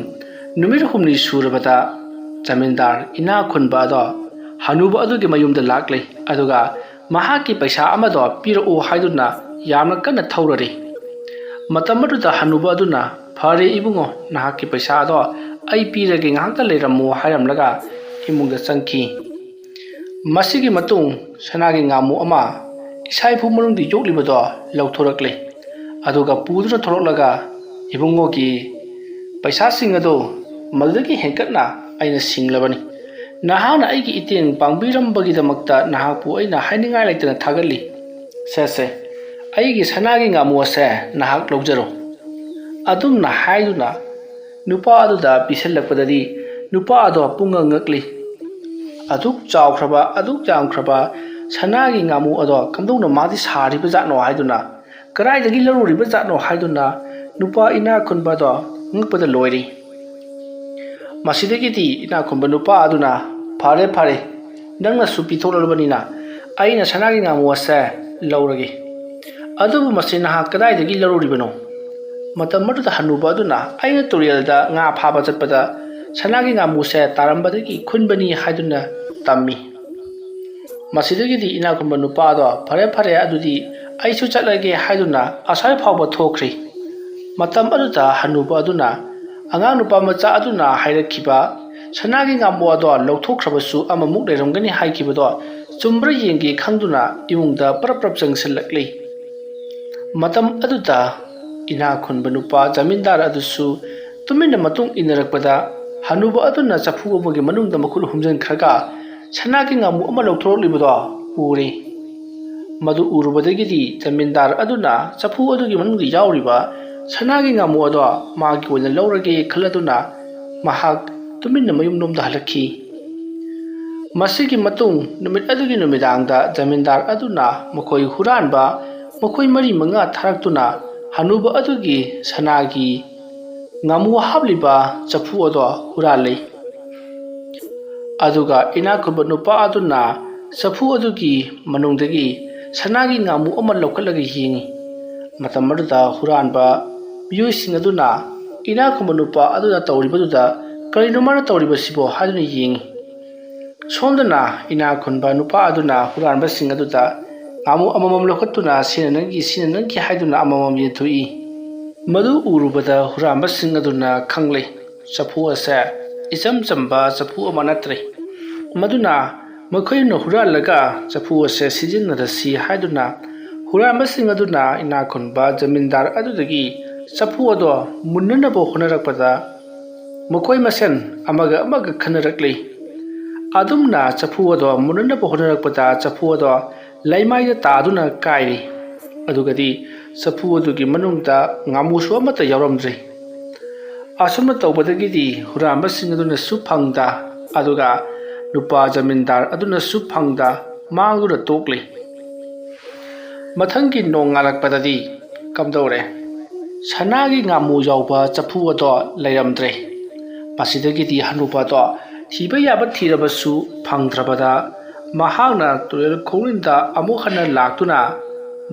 ꯅꯨꯃꯤꯠ ꯍꯨꯝꯅꯤ ꯁꯨꯔꯕꯗ ꯖꯃꯤꯟꯗꯥꯔ ꯏꯅꯥꯛ ꯈꯨꯟꯕ ꯑꯗꯣ ꯍꯅꯨꯕ ꯑꯗꯨꯒꯤ ꯃꯌꯨꯝꯗ ꯂꯥꯛꯂꯦ꯫ ꯑꯗꯨꯒ ꯃꯍꯥꯛꯀꯤ ꯄꯩꯁꯥ ꯑꯃꯗꯣ ꯄꯤꯔꯛꯎ ꯍꯥꯏꯗꯨꯅ ꯌꯥꯝꯅ ꯀꯟꯅ ꯊꯧꯔꯔꯤ꯫ ꯃꯇꯝ ꯑꯗꯨꯗ ꯍꯅꯨꯕ ꯑꯗꯨꯅ, "ꯐꯔꯦ ꯏꯕꯨꯡꯉꯣ, ꯅꯍꯥꯛꯀꯤ ꯄꯩꯁꯥ ꯑꯗꯣ "ꯑꯩ ꯄꯤꯔꯒꯦ, ꯉꯥꯏꯍꯥꯛꯇ ꯂꯩꯔꯝꯃꯨ" ꯍꯥꯏꯔꯝꯂꯒ ꯏꯃꯨꯡꯗ ꯆꯪꯈꯤ꯫ ꯃꯁꯤꯒꯤ ꯃꯇꯨꯡ ꯁꯅꯥꯒꯤ ꯉꯥꯃꯨ ꯑꯃ ꯏꯁꯥ ꯏꯐꯨ ꯃꯅꯨꯡꯗ ꯌꯣꯛꯂꯤꯕꯗꯣ ꯂꯧꯊꯣꯔꯛꯂꯦ꯫ ꯑꯗꯨꯒ ꯄꯨꯗꯨꯅ ꯊꯣꯛꯂꯛꯂꯒ, "ꯏꯕꯨꯡꯉꯣꯒꯤ ꯄꯩꯁꯥꯁꯤꯡ ꯑꯗꯨ ꯃꯗꯨꯗꯒꯤ ꯍꯦꯟꯀꯠꯅ ꯑꯩꯅ ꯁꯤꯡꯂꯕꯅꯤ꯫ ꯅꯍꯥꯛꯅ ꯑꯩꯒꯤ ꯏꯇꯦꯡ ꯄꯥꯡꯕꯤꯔꯝꯕꯒꯤꯗꯃꯛꯇ ꯅꯍꯥꯛꯄꯨ ꯑꯩꯅ ꯍꯥꯏꯅꯤꯡꯉꯥꯏ ꯂꯩꯇꯅ ꯊꯥꯒꯠꯂꯤ꯫ ꯁꯦ, ꯁꯦ, ꯑꯩꯒꯤ ꯁꯅꯥꯒꯤ ꯉꯥꯃꯨ ꯑꯁꯦ ꯅꯍꯥꯛ ꯂꯧꯖꯔꯣ"꯫ ꯑꯗꯨꯝꯅ ꯍꯥꯏꯗꯨꯅ ꯅꯨꯄꯥ ꯑꯗꯨꯗ ꯄꯤꯁꯤꯜꯂꯛꯄꯗꯗꯤ ꯅꯨꯄꯥ ꯑꯗꯣ ꯄꯨꯡꯉꯛ ꯉꯛꯂꯤ꯫ ꯑꯗꯨꯛ ꯆꯥꯎꯈ꯭ꯔꯕ, ꯑꯗꯨꯛ ꯌꯥꯝꯈ꯭ꯔꯕ ꯁꯅꯥꯒꯤ ꯉꯥꯃꯨ ꯑꯗꯣ ꯀꯝꯗꯧꯅ ꯃꯥꯗꯤ ꯁꯥꯔꯤꯕ ꯖꯥꯠꯅꯣ ꯍꯥꯏꯗꯨꯅ, ꯀꯗꯥꯏꯗꯒꯤ ꯂꯧꯔꯨꯔꯤꯕ ꯖꯥꯠꯅꯣ ꯍꯥꯏꯗꯨꯅ ꯅꯨꯄꯥ ꯏꯅꯥꯛ ꯈꯨꯟꯕ ꯑꯗꯣ ꯉꯛꯄꯗ ꯂꯣꯏꯔꯤ꯫ ꯃꯁꯤꯗꯒꯤꯗꯤ ꯏꯅꯥꯛ ꯈꯨꯟꯕ ꯅꯨꯄꯥ ꯑꯗꯨꯅ, "ꯐꯔꯦ, ꯐꯔꯦ, ꯅꯪꯅꯁꯨ ꯄꯤꯊꯣꯛꯂꯕꯅꯤꯅ ꯑꯩꯅ ꯁꯅꯥꯒꯤ ꯉꯥꯃꯨ ꯑꯁꯦ ꯂꯧꯔꯒꯦ꯫ ꯑꯗꯨꯕꯨ ꯃꯁꯤ ꯅꯍꯥꯛ ꯀꯗꯥꯏꯗꯒꯤ ꯂꯧꯔꯨꯔꯤꯕꯅꯣ?" ꯃꯇꯝ ꯑꯗꯨꯗ ꯍꯅꯨꯕ ꯑꯗꯨꯅ, "ꯑꯩꯅ ꯇꯨꯔꯦꯜꯗ ꯉꯥ ꯐꯥꯕ ꯆꯠꯄꯗ ꯁꯅꯥꯒꯤ ꯉꯥꯃꯨꯁꯦ ꯇꯥꯔꯝꯕꯗꯒꯤ ꯈꯨꯟꯕꯅꯤ" ꯍꯥꯏꯗꯨꯅ ꯇꯝꯃꯤ꯫ ꯃꯁꯤꯗꯒꯤꯗꯤ ꯏꯅꯥꯛ ꯈꯨꯟꯕ ꯅꯨꯄꯥꯗꯣ, "ꯐꯔꯦ, ꯐꯔꯦ, ꯑꯗꯨꯗꯤ ꯑꯩꯁꯨ ꯆꯠꯂꯒꯦ" ꯍꯥꯏꯗꯨꯅ ꯑꯁ꯭ꯋꯥꯏ ꯐꯥꯎꯕ ꯊꯣꯛꯈ꯭ꯔꯤ꯫ ꯃꯇꯝ ꯑꯗꯨꯗ ꯍꯅꯨꯕ ꯑꯗꯨꯅ, ꯑꯉꯥꯡ ꯅꯨꯄꯥ ꯃꯆꯥ ꯑꯗꯨꯅ ꯍꯥꯏꯔꯛꯈꯤꯕ ꯁꯅꯥꯒꯤ ꯉꯥꯃꯨ ꯑꯗꯣ ꯂꯧꯊꯣꯛꯈ꯭ꯔꯕꯁꯨ ꯑꯃꯃꯨꯛ ꯂꯩꯔꯝꯒꯅꯤ ꯍꯥꯏꯈꯤꯕꯗꯣ ꯆꯨꯝꯕ꯭ꯔꯥ ꯌꯦꯡꯒꯦ ꯈꯪꯗꯨꯅ ꯏꯃꯨꯡꯗ ꯄꯔꯞ ꯄꯔꯞ ꯆꯪꯁꯤꯜꯂꯛꯂꯤ꯫ ꯃꯇꯝ ꯑꯗꯨꯗ ꯏꯅꯥꯛ ꯈꯨꯟꯕ ꯅꯨꯄꯥ ꯖꯃꯤꯟꯗꯥꯔ ꯑꯗꯨꯁꯨ ꯇꯨꯃꯤꯟꯅ ꯃꯇꯨꯡ ꯏꯟꯅꯔꯛꯄꯗ, ꯍꯅꯨꯕ ꯑꯗꯨꯅ ꯆꯐꯨ ꯑꯃꯒꯤ ꯃꯅꯨꯡꯗ ꯃꯈꯨꯠ ꯍꯨꯝꯖꯤꯟꯈ꯭ꯔꯒ ꯁꯅꯥꯒꯤ ꯉꯥꯃꯨ ꯑꯃ ꯂꯧꯊꯣꯔꯛꯂꯤꯕꯗꯣ ꯎꯔꯦ꯫ ꯃꯗꯨ ꯎꯔꯨꯕꯗꯒꯤꯗꯤ ꯖꯃꯤꯟꯗꯥꯔ ꯑꯗꯨꯅ ꯆꯐꯨ ꯑꯗꯨꯒꯤ ꯃꯅꯨꯡꯗ ꯌꯥꯎꯔꯤꯕ ꯁꯅꯥꯒꯤ ꯉꯥꯃꯨ ꯑꯗꯣ ꯃꯥꯒꯤ ꯑꯣꯏꯅ ꯂꯧꯔꯒꯦ ꯈꯜꯂꯗꯨꯅ ꯃꯍꯥꯛ ꯇꯨꯃꯤꯟꯅ ꯃꯌꯨꯝꯂꯣꯝꯗ ꯍꯜꯂꯛꯈꯤ꯫ ꯃꯁꯤꯒꯤ ꯃꯇꯨꯡ ꯅꯨꯃꯤꯠ ꯑꯗꯨꯒꯤ ꯅꯨꯃꯤꯗꯥꯡꯗ ꯖꯃꯤꯟꯗꯥꯔ ꯑꯗꯨꯅ ꯃꯈꯣꯏ ꯍꯨꯔꯥꯟꯕ ꯃꯈꯣꯏ ꯃꯔꯤ ꯃꯉꯥ ꯊꯥꯔꯛꯇꯨꯅ ꯍꯅꯨꯕ ꯑꯗꯨꯒꯤ ꯁꯅꯥꯒꯤ ꯉꯥꯃꯨ ꯍꯥꯞꯂꯤꯕ ꯆꯐꯨ ꯑꯗꯣ ꯍꯨꯔꯥꯜꯂꯤ꯫ ꯑꯗꯨꯒ ꯏꯅꯥꯛ ꯈꯨꯟꯕ ꯅꯨꯄꯥ ꯑꯗꯨꯅ ꯆꯐꯨ ꯑꯗꯨꯒꯤ ꯃꯅꯨꯡꯗꯒꯤ ꯁꯅꯥꯒꯤ ꯉꯥꯃꯨ ꯑꯃ ꯂꯧꯈꯠꯂꯒ ꯌꯦꯡꯉꯤ꯫ ꯃꯇꯝ ꯑꯗꯨꯗ ꯍꯨꯔꯥꯟꯕ ꯃꯤꯑꯣꯏꯁꯤꯡ ꯑꯗꯨꯅ ꯏꯅꯥꯛ ꯈꯨꯟꯕ ꯅꯨꯄꯥ ꯑꯗꯨꯅ ꯇꯧꯔꯤꯕꯗꯨꯗ, "ꯀꯔꯤꯅꯣ ꯃꯥꯅ ꯇꯧꯔꯤꯕꯁꯤꯕꯣ?" ꯍꯥꯏꯗꯨꯅ ꯌꯦꯡꯉꯤ꯫ ꯁꯣꯝꯗꯅ ꯏꯅꯥꯛ ꯈꯨꯟꯕ ꯅꯨꯄꯥ ꯑꯗꯨꯅ ꯍꯨꯔꯥꯟꯕꯁꯤꯡ ꯑꯗꯨꯗ ꯉꯥꯃꯨ ꯑꯃꯃꯝ ꯂꯧꯈꯠꯇꯨꯅ, "ꯁꯤꯅ ꯅꯪꯒꯤ, ꯁꯤꯅ ꯅꯪꯒꯤ" ꯍꯥꯏꯗꯨꯅ ꯑꯃꯃꯝ ꯌꯦꯟꯊꯣꯛꯏ꯫ ꯃꯗꯨ ꯎꯔꯨꯕꯗ ꯍꯨꯔꯥꯟꯕꯁꯤꯡ ꯑꯗꯨꯅ ꯈꯪꯂꯦ꯫ ꯆꯐꯨ ꯑꯁꯦ ꯏꯆꯝ ꯆꯝꯕ ꯆꯐꯨ ꯑꯃ ꯅꯠꯇ꯭ꯔꯦ꯫ ꯃꯗꯨꯅ ꯃꯈꯣꯏꯅ ꯍꯨꯔꯥꯜꯂꯒ ꯆꯐꯨ ꯑꯁꯦ ꯁꯤꯖꯤꯟꯅꯔꯁꯤ ꯍꯥꯏꯗꯨꯅ ꯍꯨꯔꯥꯟꯕꯁꯤꯡ ꯑꯗꯨꯅ ꯏꯅꯥꯛ ꯈꯨꯟꯕ ꯖꯃꯤꯟꯗꯥꯔ ꯑꯗꯨꯗꯒꯤ ꯆꯐꯨ ꯑꯗꯣ ꯃꯨꯟꯅꯅꯕ ꯍꯣꯠꯅꯔꯛꯄꯗ ꯃꯈꯣꯏ ꯃꯁꯦꯟ ꯑꯃꯒ ꯑꯃꯒ ꯈꯟꯅꯔꯛꯂꯤ꯫ ꯑꯗꯨꯝꯅ ꯆꯐꯨ ꯑꯗꯣ ꯃꯨꯟꯅꯅꯕ ꯍꯣꯠꯅꯔꯛꯄꯗ ꯆꯐꯨ ꯑꯗꯣ ꯂꯩꯃꯥꯏꯗ ꯇꯥꯗꯨꯅ ꯀꯥꯏꯔꯤ꯫ ꯑꯗꯨꯒꯗꯤ ꯆꯐꯨ ꯑꯗꯨꯒꯤ ꯃꯅꯨꯡꯗ ꯉꯥꯃꯨꯁꯨ ꯑꯃꯠꯇ ꯌꯥꯎꯔꯝꯗ꯭ꯔꯦ꯫ ꯑꯁꯨꯝꯅ ꯇꯧꯕꯗꯒꯤꯗꯤ ꯍꯨꯔꯥꯟꯕꯁꯤꯡ ꯑꯗꯨꯅꯁꯨ ꯐꯪꯗ, ꯑꯗꯨꯒ ꯅꯨꯄꯥ ꯖꯃꯤꯟꯗꯥꯔ ꯑꯗꯨꯅꯁꯨ ꯐꯪꯗ ꯃꯥꯡꯗꯨꯅ ꯇꯣꯛꯂꯤ꯫ ꯃꯊꯪꯒꯤ ꯅꯣꯡꯉꯥꯜꯂꯛꯄꯗꯗꯤ ꯀꯝꯗꯧꯔꯦ? ꯁꯅꯥꯒꯤ ꯉꯥꯃꯨ ꯌꯥꯎꯕ ꯆꯐꯨ ꯑꯗꯣ ꯂꯩꯔꯝꯗ꯭ꯔꯦ꯫ ꯃꯁꯤꯗꯒꯤꯗꯤ ꯍꯅꯨꯕ ꯑꯗꯣ ꯊꯤꯕ ꯌꯥꯕ ꯊꯤꯔꯕꯁꯨ ꯐꯪꯗ꯭ꯔꯕꯗ, ꯃꯍꯥꯛꯅ ꯇꯨꯔꯦꯜ ꯈꯣꯡꯅꯨꯡꯗ ꯑꯃꯨꯛ ꯍꯟꯅ ꯂꯥꯛꯇꯨꯅ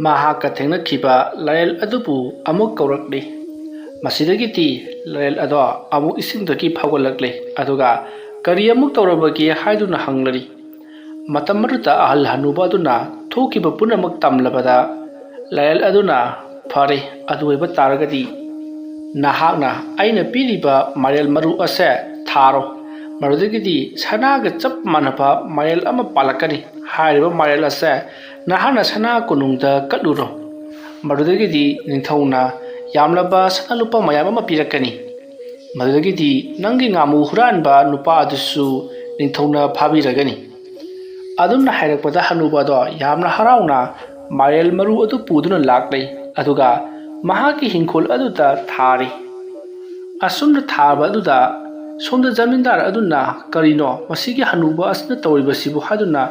ꯃꯍꯥꯛꯀ ꯊꯦꯡꯅꯈꯤꯕ ꯂꯥꯏꯔꯦꯜ ꯑꯗꯨꯕꯨ ꯑꯃꯨꯛ ꯀꯧꯔꯛꯂꯤ꯫ ꯃꯁꯤꯗꯒꯤꯗꯤ ꯂꯥꯏꯔꯦꯜ ꯑꯗꯣ ꯑꯃꯨꯛ ꯏꯁꯤꯡꯗꯒꯤ ꯐꯥꯎꯒꯠꯂꯛꯂꯤ, ꯑꯗꯨꯒ "ꯀꯔꯤ ꯑꯃꯨꯛ ꯇꯧꯔꯕꯒꯦ?" ꯍꯥꯏꯗꯨꯅ ꯍꯪꯂꯔꯤ꯫ ꯃꯇꯝ ꯑꯗꯨꯗ ꯑꯍꯜ ꯍꯅꯨꯕ ꯑꯗꯨꯅ ꯊꯣꯛꯈꯤꯕ ꯄꯨꯝꯅꯃꯛ ꯇꯝꯂꯕꯗ, ꯂꯥꯏꯔꯦꯜ ꯑꯗꯨꯅ, "ꯐꯔꯦ, ꯑꯗꯨ ꯑꯣꯏꯕ ꯇꯥꯔꯒꯗꯤ ꯅꯍꯥꯛꯅ ꯑꯩꯅ ꯄꯤꯔꯤꯕ ꯃꯥꯏꯔꯦꯜ ꯃꯔꯨ ꯑꯁꯦ ꯊꯥꯔꯣ꯫ ꯃꯗꯨꯗꯒꯤꯗꯤ ꯁꯅꯥꯒ ꯆꯞ ꯃꯥꯟꯅꯕ ꯃꯥꯏꯔꯦꯜ ꯑꯃ ꯄꯥꯜꯂꯛꯀꯅꯤ꯫ ꯍꯥꯏꯔꯤꯕ ꯃꯥꯏꯔꯦꯜ ꯑꯁꯦ ꯅꯍꯥꯛꯅ ꯁꯅꯥ ꯀꯣꯅꯨꯡꯗ ꯀꯠꯂꯨꯔꯣ꯫ ꯃꯗꯨꯗꯒꯤꯗꯤ ꯅꯤꯡꯊꯧꯅ ꯌꯥꯝꯂꯕ ꯁꯅꯥ ꯂꯨꯄꯥ ꯃꯌꯥꯝ ꯑꯃ ꯄꯤꯔꯛꯀꯅꯤ꯫ ꯃꯗꯨꯗꯒꯤꯗꯤ ꯅꯪꯒꯤ ꯉꯥꯃꯨ ꯍꯨꯔꯥꯟꯕ ꯅꯨꯄꯥ ꯑꯗꯨꯁꯨ ꯅꯤꯡꯊꯧꯅ ꯐꯥꯕꯤꯔꯒꯅꯤ꯫" ꯑꯗꯨꯝꯅ ꯍꯥꯏꯔꯛꯄꯗ ꯍꯅꯨꯕ ꯑꯗꯣ ꯌꯥꯝꯅ ꯍꯔꯥꯎꯅ ꯃꯥꯏꯔꯦꯜ ꯃꯔꯨ ꯑꯗꯨ ꯄꯨꯗꯨꯅ ꯂꯥꯛꯂꯦ, ꯑꯗꯨꯒ ꯃꯍꯥꯛꯀꯤ ꯍꯤꯡꯈꯣꯜ ꯑꯗꯨꯗ ꯊꯥꯔꯤ꯫ ꯑꯁꯨꯝꯅ ꯊꯥꯕ ꯑꯗꯨꯗ ꯁꯣꯝꯗ ꯖꯃꯤꯟꯗꯥꯔ ꯑꯗꯨꯅ "ꯀꯔꯤꯅꯣ ꯃꯁꯤꯒꯤ ꯍꯅꯨꯕ ꯑꯁꯤꯅ ꯇꯧꯔꯤꯕꯁꯤꯕꯨ?" ꯍꯥꯏꯗꯨꯅ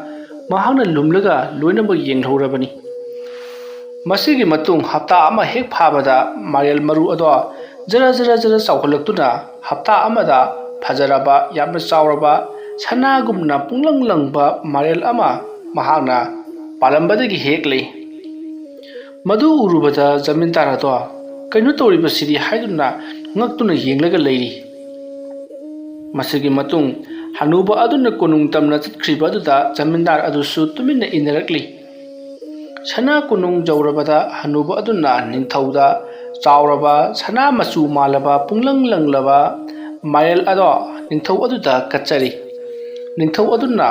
ꯃꯍꯥꯛꯅ ꯂꯨꯝꯂꯒ ꯂꯣꯏꯅꯃꯛ ꯌꯦꯡꯍꯧꯔꯕꯅꯤ꯫ ꯃꯁꯤꯒꯤ ꯃꯇꯨꯡ ꯍꯞꯇꯥ ꯑꯃ ꯍꯦꯛ ꯐꯥꯕꯗ ꯃꯥꯏꯔꯦꯜ ꯃꯔꯨ ꯑꯗꯣ ꯖꯔ ꯖꯔ ꯖꯔ ꯆꯥꯎꯈꯠꯂꯛꯇꯨꯅ ꯍꯞꯇꯥ ꯑꯃꯗ ꯐꯖꯔꯕ, ꯌꯥꯝꯅ ꯆꯥꯎꯔꯕ, ꯁꯅꯥꯒꯨꯝꯅ ꯄꯨꯡꯂꯪ ꯂꯪꯕ ꯃꯥꯏꯔꯦꯜ ꯑꯃ ꯃꯍꯥꯛꯅ ꯄꯥꯜꯂꯝꯕꯗꯒꯤ ꯍꯦꯛꯂꯦ꯫ ꯃꯗꯨ ꯎꯔꯨꯕꯗ ꯖꯃꯤꯟꯗꯥꯔ ꯑꯗꯣ "ꯀꯩꯅꯣ ꯇꯧꯔꯤꯕꯁꯤꯗꯤ?" ꯍꯥꯏꯗꯨꯅ ꯉꯛꯇꯨꯅ ꯌꯦꯡꯂꯒ ꯂꯩꯔꯤ꯫ ꯃꯁꯤꯒꯤ ꯃꯇꯨꯡ ꯍꯅꯨꯕ ꯑꯗꯨꯅ ꯀꯣꯅꯨꯡ ꯇꯝꯅ ꯆꯠꯈ꯭ꯔꯤꯕ ꯑꯗꯨꯗ ꯖꯃꯤꯟꯗꯥꯔ ꯑꯗꯨꯁꯨ ꯇꯨꯃꯤꯟꯅ ꯏꯟꯅꯔꯛꯂꯤ꯫ ꯁꯅꯥ ꯀꯣꯅꯨꯡ ꯌꯧꯔꯕꯗ ꯍꯅꯨꯕ ꯑꯗꯨꯅ ꯅꯤꯡꯊꯧꯗ ꯆꯥꯎꯔꯕ, ꯁꯅꯥ ꯃꯆꯨ ꯃꯥꯜꯂꯕ, ꯄꯨꯡꯂꯪ ꯂꯪꯂꯕ ꯃꯥꯏꯔꯦꯜ ꯑꯗꯣ ꯅꯤꯡꯊꯧ ꯑꯗꯨꯗ ꯀꯠꯆꯔꯤ꯫ ꯅꯤꯡꯊꯧ ꯑꯗꯨꯅ,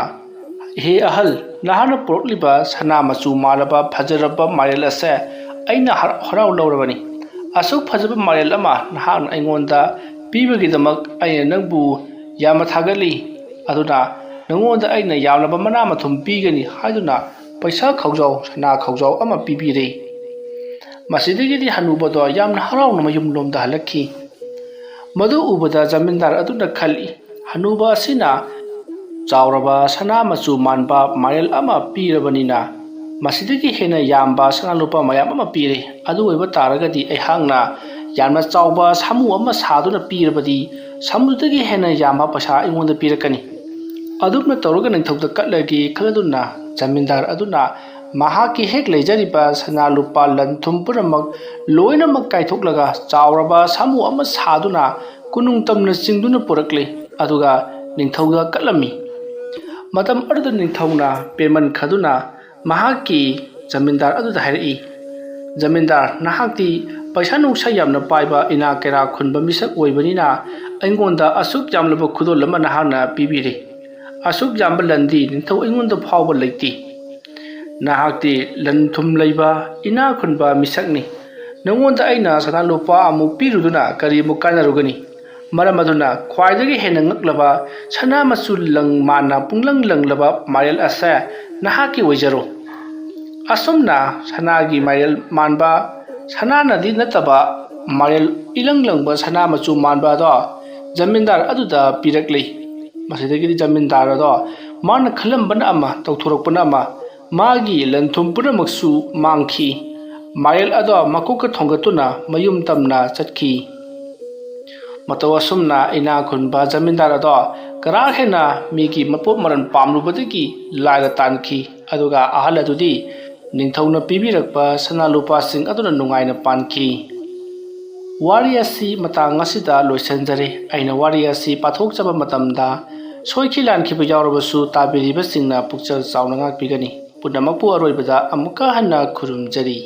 "ꯍꯦ ꯑꯍꯜ, ꯅꯍꯥꯛꯅ ꯄꯨꯔꯛꯂꯤꯕ ꯁꯅꯥ ꯃꯆꯨ ꯃꯥꯜꯂꯕ ꯐꯖꯔꯕ ꯃꯥꯏꯔꯦꯜ ꯑꯁꯦ ꯑꯩꯅ ꯍꯔ-, ꯍꯔꯥꯎ ꯂꯧꯔꯕꯅꯤ꯫ ꯑꯁꯨꯛ ꯐꯖꯕ ꯃꯥꯏꯔꯦꯜ ꯑꯃ ꯅꯍꯥꯛꯅ ꯑꯩꯉꯣꯟꯗ ꯄꯤꯕꯒꯤꯗꯃꯛ ꯑꯩꯅ ꯅꯪꯕꯨ ꯌꯥꯝꯅ ꯊꯥꯒꯠꯂꯤ꯫ ꯑꯗꯨꯅ ꯅꯉꯣꯟꯗ ꯑꯩꯅ ꯌꯥꯝꯂꯕ ꯃꯅꯥ ꯃꯊꯨꯝ ꯄꯤꯒꯅꯤ" ꯍꯥꯏꯗꯨꯅ ꯄꯩꯁꯥ ꯈꯥꯎꯖꯥꯎ, ꯁꯅꯥ ꯈꯥꯎꯖꯥꯎ ꯑꯃ ꯄꯤꯕꯤꯔꯦ꯫ ꯃꯁꯤꯗꯒꯤꯗꯤ ꯍꯅꯨꯕꯗꯣ ꯌꯥꯝꯅ ꯍꯔꯥꯎꯅ ꯃꯌꯨꯝꯂꯣꯝꯗ ꯍꯜꯂꯛꯈꯤ꯫ ꯃꯗꯨ ꯎꯕꯗ ꯖꯃꯤꯟꯗꯥꯔ ꯑꯗꯨꯅ ꯈꯜꯂꯤ, "ꯍꯅꯨꯕ ꯑꯁꯤꯅ ꯆꯥꯎꯔꯕ ꯁꯅꯥ ꯃꯆꯨ ꯃꯥꯟꯕ ꯃꯥꯏꯔꯦꯜ ꯑꯃ ꯄꯤꯔꯕꯅꯤꯅ, ꯃꯁꯤꯗꯒꯤ ꯍꯦꯟꯅ ꯌꯥꯝꯕ ꯁꯅꯥ ꯂꯨꯄꯥ ꯃꯌꯥꯝ ꯑꯃ ꯄꯤꯔꯦ꯫ ꯑꯗꯨ ꯑꯣꯏꯕ ꯇꯥꯔꯒꯗꯤ ꯑꯩꯍꯥꯛꯅ ꯌꯥꯝꯅ ꯆꯥꯎꯕ ꯁꯥꯃꯨ ꯑꯃ ꯁꯥꯗꯨꯅ ꯄꯤꯔꯕꯗꯤ, ꯁꯥꯃꯨꯗꯒꯤ ꯍꯦꯟꯅ ꯌꯥꯝꯕ ꯄꯩꯁꯥ ꯑꯩꯉꯣꯟꯗ ꯄꯤꯔꯛꯀꯅꯤ꯫ ꯑꯗꯨꯝꯅ ꯇꯧꯔꯒ ꯅꯤꯡꯊꯧꯗ ꯀꯠꯂꯒꯦ" ꯈꯜꯂꯗꯨꯅ ꯖꯃꯤꯟꯗꯥꯔ ꯑꯗꯨꯅ ꯃꯍꯥꯛꯀꯤ ꯍꯦꯛ ꯂꯩꯖꯔꯤꯕ ꯁꯅꯥ ꯂꯨꯄꯥ ꯂꯟ ꯊꯨꯝ ꯄꯨꯝꯅꯃꯛ ꯂꯣꯏꯅꯃꯛ ꯀꯥꯏꯊꯣꯛꯂꯒ ꯆꯥꯎꯔꯕ ꯁꯥꯃꯨ ꯑꯃ ꯁꯥꯗꯨꯅ ꯀꯣꯅꯨꯡ ꯇꯝꯅ ꯆꯤꯡꯗꯨꯅ ꯄꯨꯔꯛꯂꯦ꯫ ꯑꯗꯨꯒ ꯅꯤꯡꯊꯧꯗ ꯀꯠꯂꯝꯃꯤ꯫ ꯃꯇꯝ ꯑꯗꯨꯗ ꯅꯤꯡꯊꯧꯅ ꯄꯦꯟꯃꯟꯈꯗꯨꯅ ꯃꯍꯥꯛꯀꯤ ꯖꯃꯤꯟꯗꯥꯔ ꯑꯗꯨꯗ ꯍꯥꯏꯔꯛꯏ, "ꯖꯃꯤꯟꯗꯥꯔ, ꯅꯍꯥꯛꯇꯤ ꯄꯩꯁꯥ ꯅꯨꯡꯁꯥ ꯌꯥꯝꯅ ꯄꯥꯏꯕ, ꯏꯅꯥꯛ ꯀꯩꯔꯥꯛ ꯈꯨꯟꯕ ꯃꯤꯁꯛ ꯑꯣꯏꯕꯅꯤꯅ ꯑꯩꯉꯣꯟꯗ ꯑꯁꯨꯛ ꯌꯥꯝꯂꯕ ꯈꯨꯗꯣꯜ ꯑꯃ ꯅꯍꯥꯛꯅ ꯄꯤꯕꯤꯔꯦ꯫ ꯑꯁꯨꯛ ꯌꯥꯝꯕ ꯂꯟꯗꯤ ꯅꯤꯡꯊꯧ ꯑꯩꯉꯣꯟꯗ ꯐꯥꯎꯕ ꯂꯩꯇꯦ꯫ ꯅꯍꯥꯛꯇꯤ ꯂꯟ ꯊꯨꯝ ꯂꯩꯕ, ꯏꯅꯥꯛ ꯈꯨꯟꯕ ꯃꯤꯁꯛꯅꯤ꯫ ꯅꯉꯣꯟꯗ ꯑꯩꯅ ꯁꯅꯥ ꯂꯨꯄꯥ ꯑꯃꯨꯛ ꯄꯤꯔꯨꯗꯨꯅ ꯀꯔꯤꯃꯨꯛ ꯀꯥꯟꯅꯔꯨꯒꯅꯤ? ꯃꯔꯝ ꯑꯗꯨꯅ ꯈ꯭ꯋꯥꯏꯗꯒꯤ ꯍꯦꯟꯅ ꯉꯛꯂꯕ ꯁꯅꯥ ꯃꯆꯨ ꯂꯪ ꯃꯥꯟꯅ ꯄꯨꯡꯂꯪ ꯂꯪꯂꯕ ꯃꯥꯏꯔꯦꯜ ꯑꯁꯦ ꯅꯍꯥꯛꯀꯤ ꯑꯣꯏꯖꯔꯣ꯫" ꯑꯁꯨꯝꯅ ꯁꯅꯥꯒꯤ ꯃꯥꯏꯔꯦꯜ ꯃꯥꯟꯕ, ꯁꯅꯥꯅꯗꯤ ꯅꯠꯇꯕ ꯃꯥꯏꯔꯦꯜ ꯏꯂꯪ ꯂꯪꯕ ꯁꯅꯥ ꯃꯆꯨ ꯃꯥꯟꯕ ꯑꯗꯣ ꯖꯃꯤꯟꯗꯥꯔ ꯑꯗꯨꯗ ꯄꯤꯔꯛꯂꯤ꯫ ꯃꯁꯤꯗꯒꯤꯗꯤ ꯖꯃꯤꯟꯗꯥꯔ ꯑꯗꯣ ꯃꯥꯅ ꯈꯜꯂꯝꯕꯅ ꯑꯃ, ꯇꯧꯊꯣꯔꯛꯄꯅ ꯑꯃ, ꯃꯥꯒꯤ ꯂꯟ ꯊꯨꯝ ꯄꯨꯝꯅꯃꯛꯁꯨ ꯃꯥꯡꯈꯤ꯫ ꯃꯥꯏꯔꯦꯜ ꯑꯗꯣ ꯃꯀꯣꯛꯇ ꯊꯣꯡꯒꯠꯇꯨꯅ ꯃꯌꯨꯝ ꯇꯝꯅ ꯆꯠꯈꯤ꯫ ꯃꯇꯧ ꯑꯁꯨꯝꯅ ꯏꯅꯥꯛ ꯈꯨꯟꯕ ꯖꯃꯤꯟꯗꯥꯔ ꯑꯗꯣ ꯀꯔꯥ ꯍꯦꯟꯅ ꯃꯤꯒꯤ ꯃꯄꯣꯠ ꯃꯔꯜ ꯄꯥꯝꯂꯨꯕꯗꯒꯤ ꯂꯥꯏꯔ ꯇꯥꯟꯈꯤ, ꯑꯗꯨꯒ ꯑꯍꯜ ꯑꯗꯨꯗꯤ ꯅꯤꯡꯊꯧꯅ ꯄꯤꯕꯤꯔꯛꯄ ꯁꯅꯥ ꯂꯨꯄꯥꯁꯤꯡ ꯑꯗꯨꯅ ꯅꯨꯡꯉꯥꯏꯅ ꯄꯥꯟꯈꯤ꯫ ꯋꯥꯔꯤ ꯑꯁꯤ ꯃꯇꯥꯡ ꯑꯁꯤꯗ ꯂꯣꯏꯁꯤꯟꯖꯔꯦ꯫ ꯑꯩꯅ ꯋꯥꯔꯤ ꯑꯁꯤ ꯄꯥꯊꯣꯛꯆꯕ ꯃꯇꯝꯗ ꯁꯣꯏꯈꯤ ꯂꯥꯟꯈꯤꯕ ꯌꯥꯎꯔꯕꯁꯨ ꯇꯥꯕꯤꯔꯤꯕꯁꯤꯡꯅ ꯄꯨꯛꯆꯦꯜ ꯆꯥꯎꯅ ꯉꯥꯛꯄꯤꯒꯅꯤ꯫ ꯄꯨꯝꯅꯃꯛꯄꯨ ꯑꯔꯣꯏꯕꯗ ꯑꯃꯨꯛꯀ ꯍꯟꯅ ꯈꯨꯔꯨꯝꯖꯔꯤ꯫